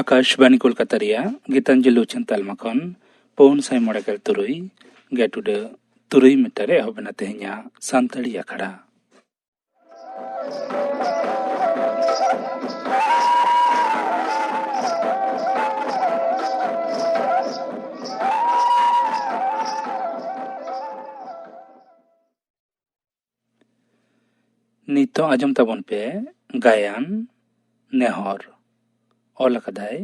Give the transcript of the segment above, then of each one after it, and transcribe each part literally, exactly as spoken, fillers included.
ᱟᱠᱟᱥᱵᱟᱱᱤ ᱠᱳᱞᱠᱟᱛᱟ ᱨᱮᱭᱟᱜ ᱜᱤᱛᱟᱧᱡᱚᱞᱤ ᱩᱪᱷᱟᱹᱱ ᱛᱟᱞᱢᱟ ᱠᱷᱚᱱ ᱯᱩᱱ ᱥᱟᱭ ᱢᱚᱬᱮ ᱜᱮᱞ ᱛᱩᱨᱩᱭ ᱜᱮᱴ ᱩᱰᱟᱹ ᱛᱩᱨᱩᱭ ᱢᱤᱴᱟᱨ ᱨᱮ ᱮᱦᱚᱵ ᱮᱱᱟ ᱛᱮᱦᱮᱧᱟᱜ ᱥᱟᱱᱛᱟᱲᱤ ᱟᱠᱷᱲᱟ᱾ ᱱᱤᱛᱚᱜ ᱟᱸᱡᱚᱢ ᱛᱟᱵᱚᱱ ᱯᱮ ᱜᱟᱭᱟᱱ ᱱᱮᱦᱚᱨ᱾ ᱚᱞ ᱟᱠᱟᱫᱟᱭ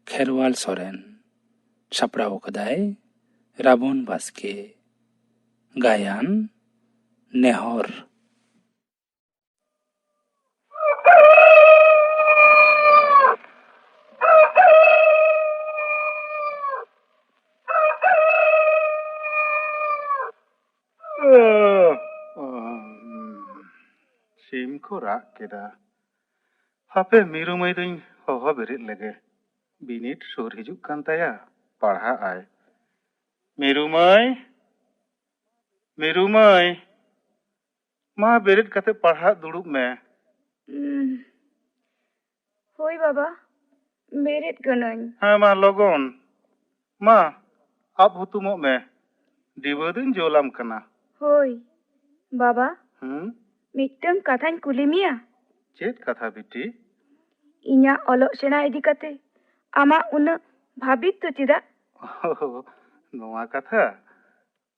ᱠᱷᱮᱨᱣᱟᱞ ᱥᱚᱨᱮᱱ, ᱥᱟᱯᱲᱟᱣ ᱟᱠᱟᱫᱟᱭ ᱨᱟᱵᱚᱱ ᱵᱟᱥᱠᱮ᱾ ᱜᱟᱭᱟᱱ ᱱᱮᱦᱚᱨ᱾ ᱥᱤᱢ ᱠᱚ ᱨᱟᱜ ᱠᱮᱫᱟ᱾ ᱦᱟᱯᱮ, ᱢᱤᱨᱩ ᱢᱟᱹᱭ ᱫᱚᱧ ᱦᱚᱦᱚ ᱵᱮᱨᱮᱫ ᱞᱮᱜᱮ᱾ ᱵᱤᱱᱤᱰ ᱥᱩᱨ ᱦᱤᱡᱩᱜ ᱠᱟᱱ ᱛᱟᱭᱟ, ᱯᱟᱲᱦᱟᱜ ᱟᱭ᱾ ᱢᱤᱨᱩ ᱢᱟᱹᱭ, ᱢᱤᱨᱩ ᱢᱟᱹᱭ, ᱢᱟ, ᱵᱮᱨᱮᱫ ᱠᱟᱛᱮ ᱯᱟᱲᱦᱟᱜ ᱫᱩᱲᱩᱵ ᱢᱮ᱾ ᱩᱸ, ᱦᱳᱭ ᱵᱟᱵᱟ, ᱵᱮᱨᱮᱫ ᱠᱟᱹᱱᱟᱹᱧ᱾ ᱦᱮᱸ ᱢᱟ, ᱞᱚᱜᱚᱱ᱾ ᱢᱟ, ᱟᱵ ᱦᱩᱛᱩᱢᱚᱜ ᱢᱮ, ᱰᱤᱵᱟᱹ ᱫᱩᱧ ᱡᱩᱞᱟᱢ ᱠᱟᱱᱟ᱾ ᱦᱳᱭ ᱵᱟᱵᱟ᱾ ᱦᱩᱸ? ᱢᱤᱫᱴᱟᱝ ᱠᱟᱛᱷᱟᱧ ᱠᱩᱞᱤ ᱢᱮᱭᱟ᱾ ᱪᱮᱫ ᱠᱟᱛᱷᱟ ᱵᱤᱴᱤ? ᱤᱧᱟᱜ ᱚᱞᱚᱜ ᱥᱮᱬᱟ ᱤᱫᱤ ᱠᱟᱛᱮ ᱟᱢᱟᱜ ᱩᱱᱟᱹᱜ ᱵᱷᱟᱹᱵᱤᱛ ᱫᱚ ᱪᱮᱫᱟᱜ? ᱱᱚᱣᱟ ᱠᱟᱛᱷᱟ?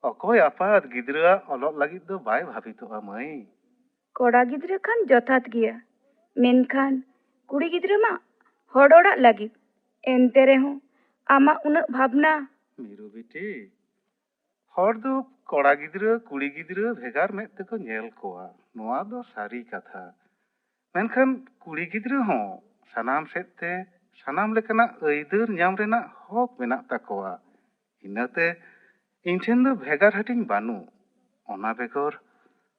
ᱚᱠᱚᱭ ᱟᱯᱟᱛ ᱜᱤᱫᱽᱨᱟᱹᱣᱟᱜ ᱚᱞᱚᱜ ᱞᱟᱹᱜᱤᱫ ᱫᱚ ᱵᱟᱭ ᱵᱷᱟᱵᱤᱛᱚᱜᱼᱟ, ᱢᱟᱹᱭ? ᱠᱚᱲᱟ ᱜᱤᱫᱽᱨᱟᱹ ᱠᱷᱟᱱ ᱡᱚᱛᱷᱟᱛ ᱜᱮᱭᱟ, ᱢᱮᱱᱠᱷᱟᱱ ᱠᱩᱲᱤ ᱜᱤᱫᱽᱨᱟᱹ ᱢᱟ ᱦᱚᱲ ᱚᱲᱟᱜ ᱞᱟᱹᱜᱤᱫ᱾ ᱮᱱᱛᱮ ᱨᱮᱦᱚᱸ ᱟᱢᱟᱜ ᱩᱱᱟᱹᱜ ᱵᱷᱟᱵᱽᱱᱟ᱾ ᱢᱤᱨᱩ ᱵᱤᱴᱤ, ᱦᱚᱲ ᱫᱚ ᱠᱚᱲᱟ ᱜᱤᱫᱽᱨᱟᱹ, ᱠᱩᱲᱤ ᱜᱤᱫᱽᱨᱟᱹ ᱵᱷᱮᱜᱟᱨ ᱢᱮᱫ ᱛᱮᱠᱚ ᱧᱮᱞ ᱠᱚᱣᱟ, ᱱᱚᱣᱟ ᱫᱚ ᱥᱟᱹᱨᱤ ᱠᱟᱛᱷᱟ᱾ ᱢᱮᱱᱠᱷᱟᱱ ᱠᱩᱲᱤ ᱜᱤᱫᱽᱨᱟᱹ ᱦᱚᱸ ᱥᱟᱱᱟᱢ ᱥᱮᱫ ᱛᱮ, ᱥᱟᱱᱟᱢ ᱞᱮᱠᱟᱱᱟᱜ ᱟᱹᱭᱫᱟᱹᱨ ᱧᱟᱢ ᱨᱮᱱᱟᱜ ᱦᱚᱠ ᱢᱮᱱᱟᱜ ᱛᱟᱠᱚᱣᱟ᱾ ᱤᱱᱟᱹᱛᱮ ᱤᱧ ᱴᱷᱮᱱ ᱫᱚ ᱵᱷᱮᱜᱟᱨ ᱦᱟᱹᱴᱤᱧ ᱵᱟᱹᱱᱩᱜ᱾ ᱚᱱᱟ ᱵᱮᱜᱚᱨ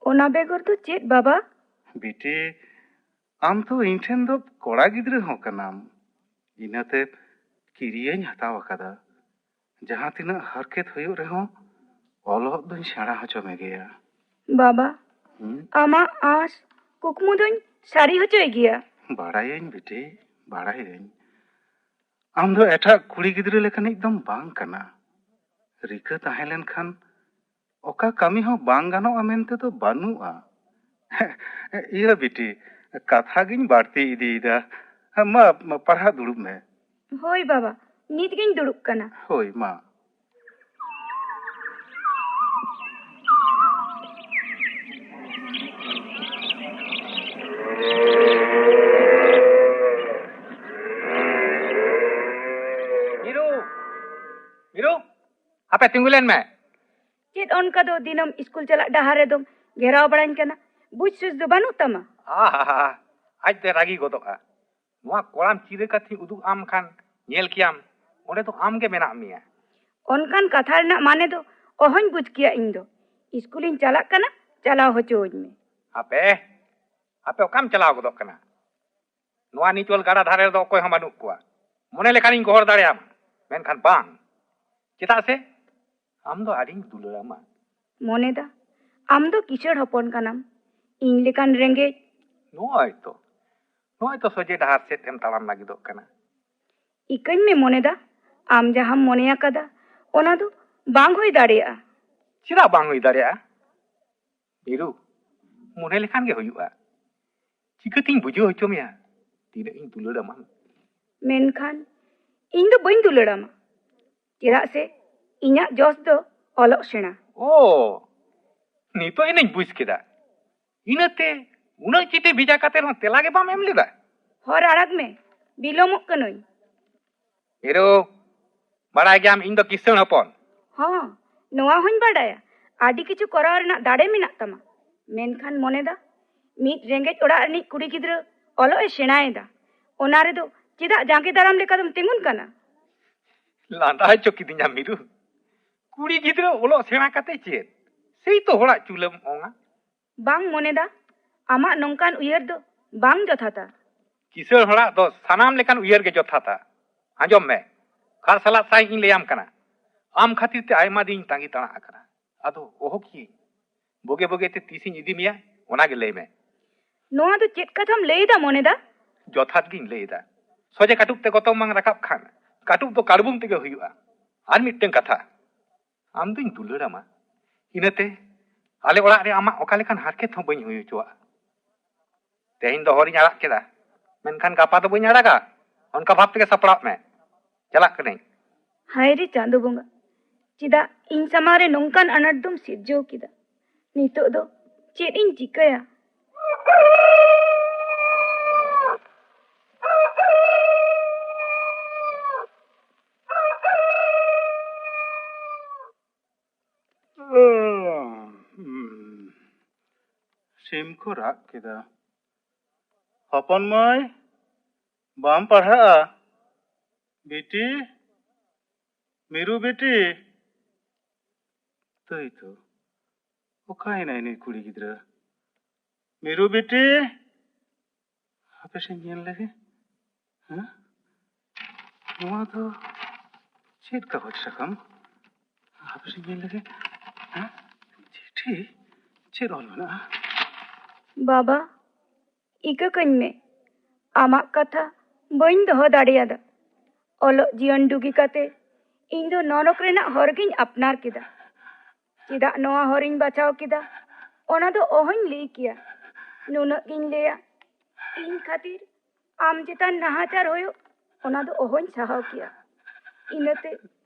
ᱚᱱᱟ ᱵᱮᱜᱚᱨ ᱫᱚ ᱪᱮᱫ, ᱵᱟᱵᱟ? ᱵᱤᱴᱤ, ᱟᱢ ᱛᱚ ᱤᱧ ᱴᱷᱮᱱ ᱫᱚ ᱠᱚᱲᱟ ᱜᱤᱫᱽᱨᱟᱹ ᱦᱚᱸ ᱠᱟᱱᱟᱢ᱾ ᱤᱱᱟᱹᱛᱮ ᱠᱤᱨᱤᱭᱟᱹᱧ ᱦᱟᱛᱟᱣ ᱟᱠᱟᱫᱟ᱾ ᱡᱟᱦᱟᱸ ᱛᱤᱱᱟᱹᱜ ᱦᱟᱨᱠᱮᱛ ᱦᱩᱭᱩᱜ ᱨᱮᱦᱚᱸ, ᱚᱞᱚᱜ ᱫᱚᱧ ᱥᱮᱬᱟ ᱦᱚᱪᱚ ᱢᱮᱜᱮᱭᱟ᱾ ᱵᱟᱵᱟ, ᱦᱩᱸ? ᱟᱢᱟᱜ ᱟᱸᱥ ᱠᱩᱠᱢᱩ ᱫᱚᱧ ᱥᱟᱹᱨᱤ ᱦᱚᱪᱚᱭ ᱜᱮᱭᱟ᱾ ᱵᱟᱲᱟᱭᱟᱹᱧ ᱵᱤᱴᱤ, ᱵᱟᱲᱟᱭᱟᱹᱧ᱾ ᱟᱢ ᱫᱚ ᱮᱴᱟᱜ ᱠᱩᱲᱤ ᱜᱤᱫᱽᱨᱟᱹ ᱞᱮᱠᱟᱱᱤᱡ ᱫᱚᱢ ᱵᱟᱝ ᱠᱟᱱᱟ᱾ ᱨᱤᱠᱟᱹ ᱛᱟᱦᱮᱸ ᱞᱮᱱᱠᱷᱟᱱ ᱚᱠᱟ ᱠᱟᱹᱢᱤ ᱦᱚᱸ ᱵᱟᱝ ᱜᱟᱱᱚᱜᱼᱟ ᱢᱮᱱᱛᱮ ᱫᱚ ᱵᱟᱹᱱᱩᱜᱼᱟ᱾ ᱤᱭᱟᱹ ᱵᱤᱴᱤ, ᱠᱟᱛᱷᱟ ᱜᱤᱧ ᱵᱟᱹᱲᱛᱤ ᱤᱫᱤᱭᱮᱫᱟ᱾ ᱢᱟ, ᱢᱟ, ᱯᱟᱲᱦᱟᱜ ᱫᱩᱲᱩᱵ ᱢᱮ᱾ ᱦᱳᱭ ᱵᱟᱵᱟ, ᱱᱤᱛ ᱜᱤᱧ ᱫᱩᱲᱩᱵ ᱠᱟᱱᱟ᱾ ᱦᱳᱭ, ᱢᱟ᱾ ᱢᱤᱨᱩ! ᱢᱤᱨᱩ! ᱦᱟᱯᱮ, ᱛᱤᱸᱜᱩ ᱞᱮᱱ ᱢᱮ᱾ ᱪᱮᱫ ᱚᱱᱠᱟ ᱫᱚ ᱫᱤᱱᱟᱹᱢ ᱤᱥᱠᱩᱞ ᱪᱟᱞᱟᱜ ᱰᱟᱦᱟᱨ ᱨᱮᱫᱚᱢ ᱜᱷᱮᱨᱟᱣ ᱵᱟᱲᱟᱧ ᱠᱟᱱᱟ? ᱵᱩᱡᱽ ᱥᱩᱡᱽ ᱫᱚ ᱵᱟᱹᱱᱩᱜ ᱛᱟᱢᱟ? ᱟᱦᱟ, ᱟᱡᱛᱮ ᱨᱟᱹᱜᱤ ᱜᱚᱫᱚᱜᱼᱟ᱾ ᱱᱚᱣᱟ ᱠᱚᱲᱟᱢ ᱪᱤᱨᱟᱹ ᱠᱟᱛᱷᱟᱧ ᱩᱫᱩᱜ ᱟᱢ ᱠᱷᱟᱱ ᱧᱮᱞ ᱠᱮᱭᱟᱢ, ᱚᱸᱰᱮ ᱫᱚ ᱟᱢ ᱜᱮ ᱢᱮᱱᱟᱜ ᱢᱮᱭᱟ᱾ ᱚᱱᱠᱟᱱ ᱠᱟᱛᱷᱟ ᱨᱮᱱᱟᱜ ᱢᱟᱱᱮ ᱫᱚ ᱚᱦᱚᱧ ᱵᱩᱡᱽ ᱠᱮᱭᱟ ᱤᱧ ᱫᱚ᱾ ᱤᱥᱠᱩᱞᱤᱧ ᱪᱟᱞᱟᱜ ᱠᱟᱱᱟ, ᱪᱟᱞᱟᱣ ᱦᱚᱪᱚᱣᱟᱹᱧ ᱢᱮ᱾ ᱟᱯᱮ, ᱟᱯᱮ ᱚᱠᱟᱢ ᱪᱟᱞᱟᱣ ᱜᱚᱫᱚᱜ ᱠᱟᱱᱟ? ᱱᱚᱣᱟ ᱱᱤᱪᱚᱞ ᱜᱟᱰᱟ ᱫᱷᱟᱨᱮ ᱨᱮᱫᱚ ᱚᱠᱚᱭ ᱦᱚᱸ ᱵᱟᱹᱱᱩᱜ ᱠᱚᱣᱟ᱾ ᱢᱚᱱᱮ ᱞᱮᱠᱷᱟᱱᱤᱧ ᱜᱚᱦᱚᱲ ᱫᱟᱲᱮᱭᱟᱢᱟ, ᱢᱮᱱᱠᱷᱟᱱ ᱵᱟᱝ᱾ ᱪᱮᱫᱟᱜ ᱥᱮ ᱟᱢ ᱫᱚ ᱟᱹᱰᱤᱧ ᱫᱩᱞᱟᱹᱲᱟᱢᱟ᱾ ᱢᱚᱱᱮᱫᱟ, ᱟᱢ ᱫᱚ ᱠᱤᱥᱟᱹᱬ ᱦᱚᱯᱚᱱ ᱠᱟᱱᱟᱢ, ᱤᱧ ᱞᱮᱠᱟᱱ ᱨᱮᱸᱜᱮᱡ᱾ ᱱᱚᱜᱼᱚᱭ ᱛᱚ, ᱱᱚᱜᱼᱚᱭ ᱛᱚ ᱥᱚᱡᱷᱮ ᱰᱟᱦᱟᱨ ᱥᱮᱫ ᱮᱢ ᱛᱟᱲᱟᱢ ᱞᱟᱹᱜᱤᱫᱚᱜ ᱠᱟᱱᱟ᱾ ᱤᱠᱟᱹᱧ ᱢᱮ ᱢᱚᱱᱮᱫᱟ, ᱟᱢ ᱡᱟᱦᱟᱸᱢ ᱢᱚᱱᱮ ᱟᱠᱟᱫᱟ, ᱚᱱᱟ ᱫᱚ ᱵᱟᱝ ᱦᱩᱭ ᱫᱟᱲᱮᱭᱟᱜᱼᱟ᱾ ᱪᱮᱫᱟᱜ ᱵᱟᱝ ᱦᱩᱭ ᱫᱟᱲᱮᱭᱟᱜᱼᱟ? ᱢᱤᱨᱩ, ᱢᱚᱱᱮ ᱞᱮᱠᱷᱟᱱ ᱜᱮ ᱦᱩᱭᱩᱜᱼᱟ᱾ ᱪᱤᱠᱟᱹᱛᱤᱧ ᱵᱩᱡᱷᱟᱹᱣ ᱦᱚᱪᱚ ᱢᱮᱭᱟ ᱛᱤᱱᱟᱹᱜ ᱤᱧ ᱫᱩᱞᱟᱹᱲ ᱟᱢᱟ? ᱢᱮᱱᱠᱷᱟᱱ ᱤᱧ ᱫᱚ ᱵᱟᱹᱧ ᱫᱩᱞᱟᱹᱲ ᱟᱢᱟ, ᱪᱮᱫᱟᱜ ᱥᱮ ᱤᱧᱟᱹᱜ ᱡᱚᱥ ᱫᱚ ᱚᱞᱚᱜ ᱥᱮᱬᱟ᱾ ᱳ, ᱱᱤᱛᱚᱜ ᱮᱱᱟᱧ ᱵᱩᱡᱽ ᱠᱮᱫᱟ᱾ ᱤᱱᱟᱹᱛᱮ ᱩᱱᱟᱹᱜ ᱪᱤᱴᱷᱤ ᱵᱷᱮᱡᱟ ᱠᱟᱛᱮ ᱦᱚᱸ ᱛᱮᱞᱟ ᱜᱮ ᱵᱟᱢ ᱮᱢ ᱞᱮᱫᱟ? ᱦᱚᱨ ᱟᱲᱟᱜᱽ ᱢᱮ, ᱵᱤᱞᱚᱢᱚᱜ ᱠᱟᱹᱱᱟᱹᱧ᱾ ᱢᱤᱨᱩ, ᱵᱟᱲᱟᱭ ᱜᱮᱭᱟᱢ ᱤᱧ ᱫᱚ ᱠᱤᱥᱟᱹᱬ ᱦᱚᱯᱚᱱ᱾ ᱦᱚᱸ, ᱱᱚᱣᱟ ᱦᱚᱸᱧ ᱵᱟᱰᱟᱭᱟ, ᱟᱹᱰᱤ ᱠᱤᱪᱷᱩ ᱠᱚᱨᱟᱣ ᱨᱮᱱᱟᱜ ᱫᱟᱲᱮ ᱢᱮᱱᱟᱜ ᱛᱟᱢᱟ᱾ ᱢᱮᱱᱠᱷᱟᱱ ᱢᱚᱱᱮᱫᱟ, ᱢᱤᱫ ᱨᱮᱸᱜᱮᱡ ᱚᱲᱟᱜ ᱨᱤᱱᱤᱡ ᱠᱩᱲᱤ ᱜᱤᱫᱽᱨᱟᱹ ᱚᱞᱚᱜ ᱮ ᱥᱮᱬᱟᱭᱮᱫᱟ, ᱚᱱᱟ ᱨᱮᱫᱚ ᱪᱮᱫᱟᱜ ᱡᱟᱸᱜᱮ ᱫᱟᱨᱟᱢ ᱞᱮᱠᱟ ᱫᱚᱢ ᱛᱤᱸᱜᱩᱱ ᱠᱟᱱᱟ? ᱞᱟᱸᱫᱟ ᱦᱚᱪᱚ ᱠᱤᱫᱤᱧᱟ ᱢᱤᱨᱩ᱾ ᱠᱩᱲᱤ ᱜᱤᱫᱽᱨᱟᱹ ᱚᱞᱚᱜ ᱥᱮᱬᱟ ᱠᱟᱛᱮ ᱪᱮᱫ? ᱥᱮᱭ ᱛᱚ ᱦᱚᱲᱟᱜ ᱪᱩᱞᱟᱹᱢ ᱚᱝᱟ᱾ ᱵᱟᱝ ᱢᱚᱱᱮᱫᱟ, ᱟᱢᱟᱜ ᱱᱚᱝᱠᱟᱱ ᱩᱭᱦᱟᱹᱨ ᱫᱚ ᱵᱟᱝ ᱡᱚᱛᱷᱟᱛᱟ᱾ ᱠᱤᱥᱟᱹᱬ ᱦᱚᱲᱟᱜ ᱫᱚ ᱥᱟᱱᱟᱢ ᱞᱮᱠᱟᱱ ᱩᱭᱦᱟᱹᱨ ᱜᱮ ᱡᱚᱛᱷᱟᱛᱟ᱾ ᱟᱸᱡᱚᱢ ᱢᱮ, ᱠᱷᱟᱨ ᱥᱟᱞᱟᱜ ᱥᱟᱹᱦᱤᱡ ᱤᱧ ᱞᱟᱹᱭᱟᱢ ᱠᱟᱱᱟ, ᱟᱢ ᱠᱷᱟᱹᱛᱤᱨ ᱛᱮ ᱟᱭᱢᱟ ᱫᱤᱱ ᱛᱟᱺᱜᱤ ᱛᱟᱲᱟᱜ ᱟᱠᱟᱱᱟ᱾ ᱟᱫᱚ ᱚᱦᱚ ᱠᱤᱭᱟᱹᱧ᱾ ᱵᱩᱜᱤ ᱵᱩᱜᱤ ᱛᱮ ᱛᱤᱥᱤᱧ ᱤᱫᱤ ᱢᱮᱭᱟ, ᱚᱱᱟ ᱜᱮ ᱞᱟᱹᱭ ᱢᱮ᱾ ᱱᱚᱣᱟ ᱫᱚ ᱪᱮᱫ ᱠᱟᱛᱷᱟᱢ ᱞᱟᱹᱭ ᱮᱫᱟ ᱢᱚᱱᱮᱫᱟ? ᱡᱚᱛᱷᱟᱛ ᱜᱤᱧ ᱞᱟᱹᱭ ᱮᱫᱟ᱾ ᱥᱚᱡᱷᱮ ᱠᱟᱹᱴᱩᱵ ᱛᱮ ᱜᱚᱛᱚᱢ ᱵᱟᱝ ᱨᱟᱠᱟᱵ ᱠᱷᱟᱱ, ᱠᱟᱹᱴᱩᱵ ᱫᱚ ᱠᱟᱹᱲᱵᱩᱝ ᱛᱮᱜᱮ ᱦᱩᱭᱩᱜᱼᱟ᱾ ᱟᱨ ᱢᱤᱫᱴᱟᱝ ᱠᱟᱛᱷᱟ, ᱟᱢ ᱫᱩᱧ ᱫᱩᱞᱟᱹᱲᱟᱢᱟ, ᱤᱱᱟᱹᱛᱮ ᱟᱞᱮ ᱚᱲᱟᱜ ᱨᱮ ᱟᱢᱟᱜ ᱚᱠᱟ ᱞᱮᱠᱟᱱ ᱦᱟᱨᱠᱮᱛ ᱦᱚᱸ ᱵᱟᱹᱧ ᱦᱩᱭ ᱦᱚᱪᱚᱣᱟᱜᱼᱟ᱾ ᱛᱮᱦᱮᱧ ᱫᱚ ᱦᱚᱨᱤᱧ ᱟᱲᱟᱜ ᱠᱮᱫᱟ, ᱢᱮᱱᱠᱷᱟᱱ ᱜᱟᱯᱟ ᱫᱚ ᱵᱟᱹᱧ ᱟᱲᱟᱜᱟ᱾ ᱚᱱᱠᱟ ᱵᱷᱟᱵᱽ ᱛᱮᱜᱮ ᱥᱟᱯᱲᱟᱜ ᱢᱮ᱾ ᱪᱟᱞᱟᱜ ᱠᱟᱹᱱᱟᱹᱧ᱾ ᱦᱟᱭ ᱨᱮ ᱪᱟᱸᱫᱚ ᱵᱚᱸᱜᱟ, ᱪᱮᱫᱟᱜ ᱤᱧ ᱥᱟᱢᱟᱝ ᱨᱮ ᱱᱚᱝᱠᱟᱱ ᱟᱱᱟᱴ ᱫᱚᱢ ᱥᱤᱨᱡᱟᱹᱣ ᱠᱮᱫᱟ? ᱱᱤᱛᱚᱜ ᱫᱚ ᱪᱮᱫ ᱤᱧ ᱪᱤᱠᱟᱹᱭᱟ? ᱥᱤᱢ ᱠᱚ ᱨᱟᱜ ᱠᱮᱫᱟ᱾ ᱦᱚᱯᱚᱱ ᱢᱟᱹᱭ, ᱵᱟᱢ ᱯᱟᱲᱦᱟᱜᱼᱟ? ᱵᱤᱴᱤ, ᱢᱤᱨᱩ ᱵᱤᱴᱤ᱾ ᱛᱟᱹᱭ ᱛᱚ, ᱚᱠᱟᱭᱮᱱᱟᱭ ᱱᱩᱭ ᱠᱩᱲᱤ ᱜᱤᱫᱽᱨᱟᱹ? ᱢᱤᱨᱩ ᱵᱤᱴᱤ, ᱦᱟᱯᱮ ᱥᱮᱧ ᱧᱮᱞ ᱞᱮᱜᱮ᱾ ᱦᱮᱸ? ᱱᱚᱣᱟ ᱫᱚ ᱪᱮᱫ ᱠᱟᱜᱚᱡᱽ ᱥᱟᱠᱟᱢ? ᱦᱟᱯᱮ ᱥᱮᱧ ᱧᱮᱞ ᱞᱮᱜᱮ᱾ ᱦᱮᱸ? ᱪᱤᱴᱷᱤ? ᱪᱮᱫ ᱚᱞ ᱢᱮᱱᱟᱜᱼᱟ? ᱵᱟᱵᱟ, ᱤᱠᱟᱹ ᱠᱟᱹᱧ ᱢᱮ, ᱟᱢᱟᱜ ᱠᱟᱛᱷᱟ ᱵᱟᱹᱧ ᱫᱚᱦᱚ ᱫᱟᱲᱮᱭᱟᱫᱟ᱾ ᱚᱞᱚᱜ ᱡᱤᱭᱚᱱ ᱰᱩᱜᱤ ᱠᱟᱛᱮ ᱤᱧ ᱫᱚ ᱱᱚᱨᱚᱠ ᱨᱮᱱᱟᱜ ᱦᱚᱨ ᱜᱤᱧ ᱟᱯᱱᱟᱨ ᱠᱮᱫᱟ᱾ ᱪᱮᱫᱟᱜ ᱱᱚᱣᱟ ᱦᱚᱨᱤᱧ ᱵᱟᱪᱷᱟᱣ ᱠᱮᱫᱟ, ᱚᱱᱟ ᱫᱚ ᱚᱦᱚᱧ ᱞᱟᱹᱭ ᱠᱮᱭᱟ᱾ ᱱᱩᱱᱟᱹᱜ ᱜᱤᱧ ᱞᱟᱹᱭᱟ, ᱤᱧ ᱠᱷᱟᱹᱛᱤᱨ ᱟᱢ ᱪᱮᱛᱟᱱ ᱱᱟᱦᱟᱪᱟᱨ ᱦᱩᱭᱩᱜ, ᱚᱱᱟ ᱫᱚ ᱚᱦᱚᱧ ᱥᱟᱦᱟᱣ ᱠᱮᱭᱟ᱾ ᱤᱱᱟᱹᱛᱮ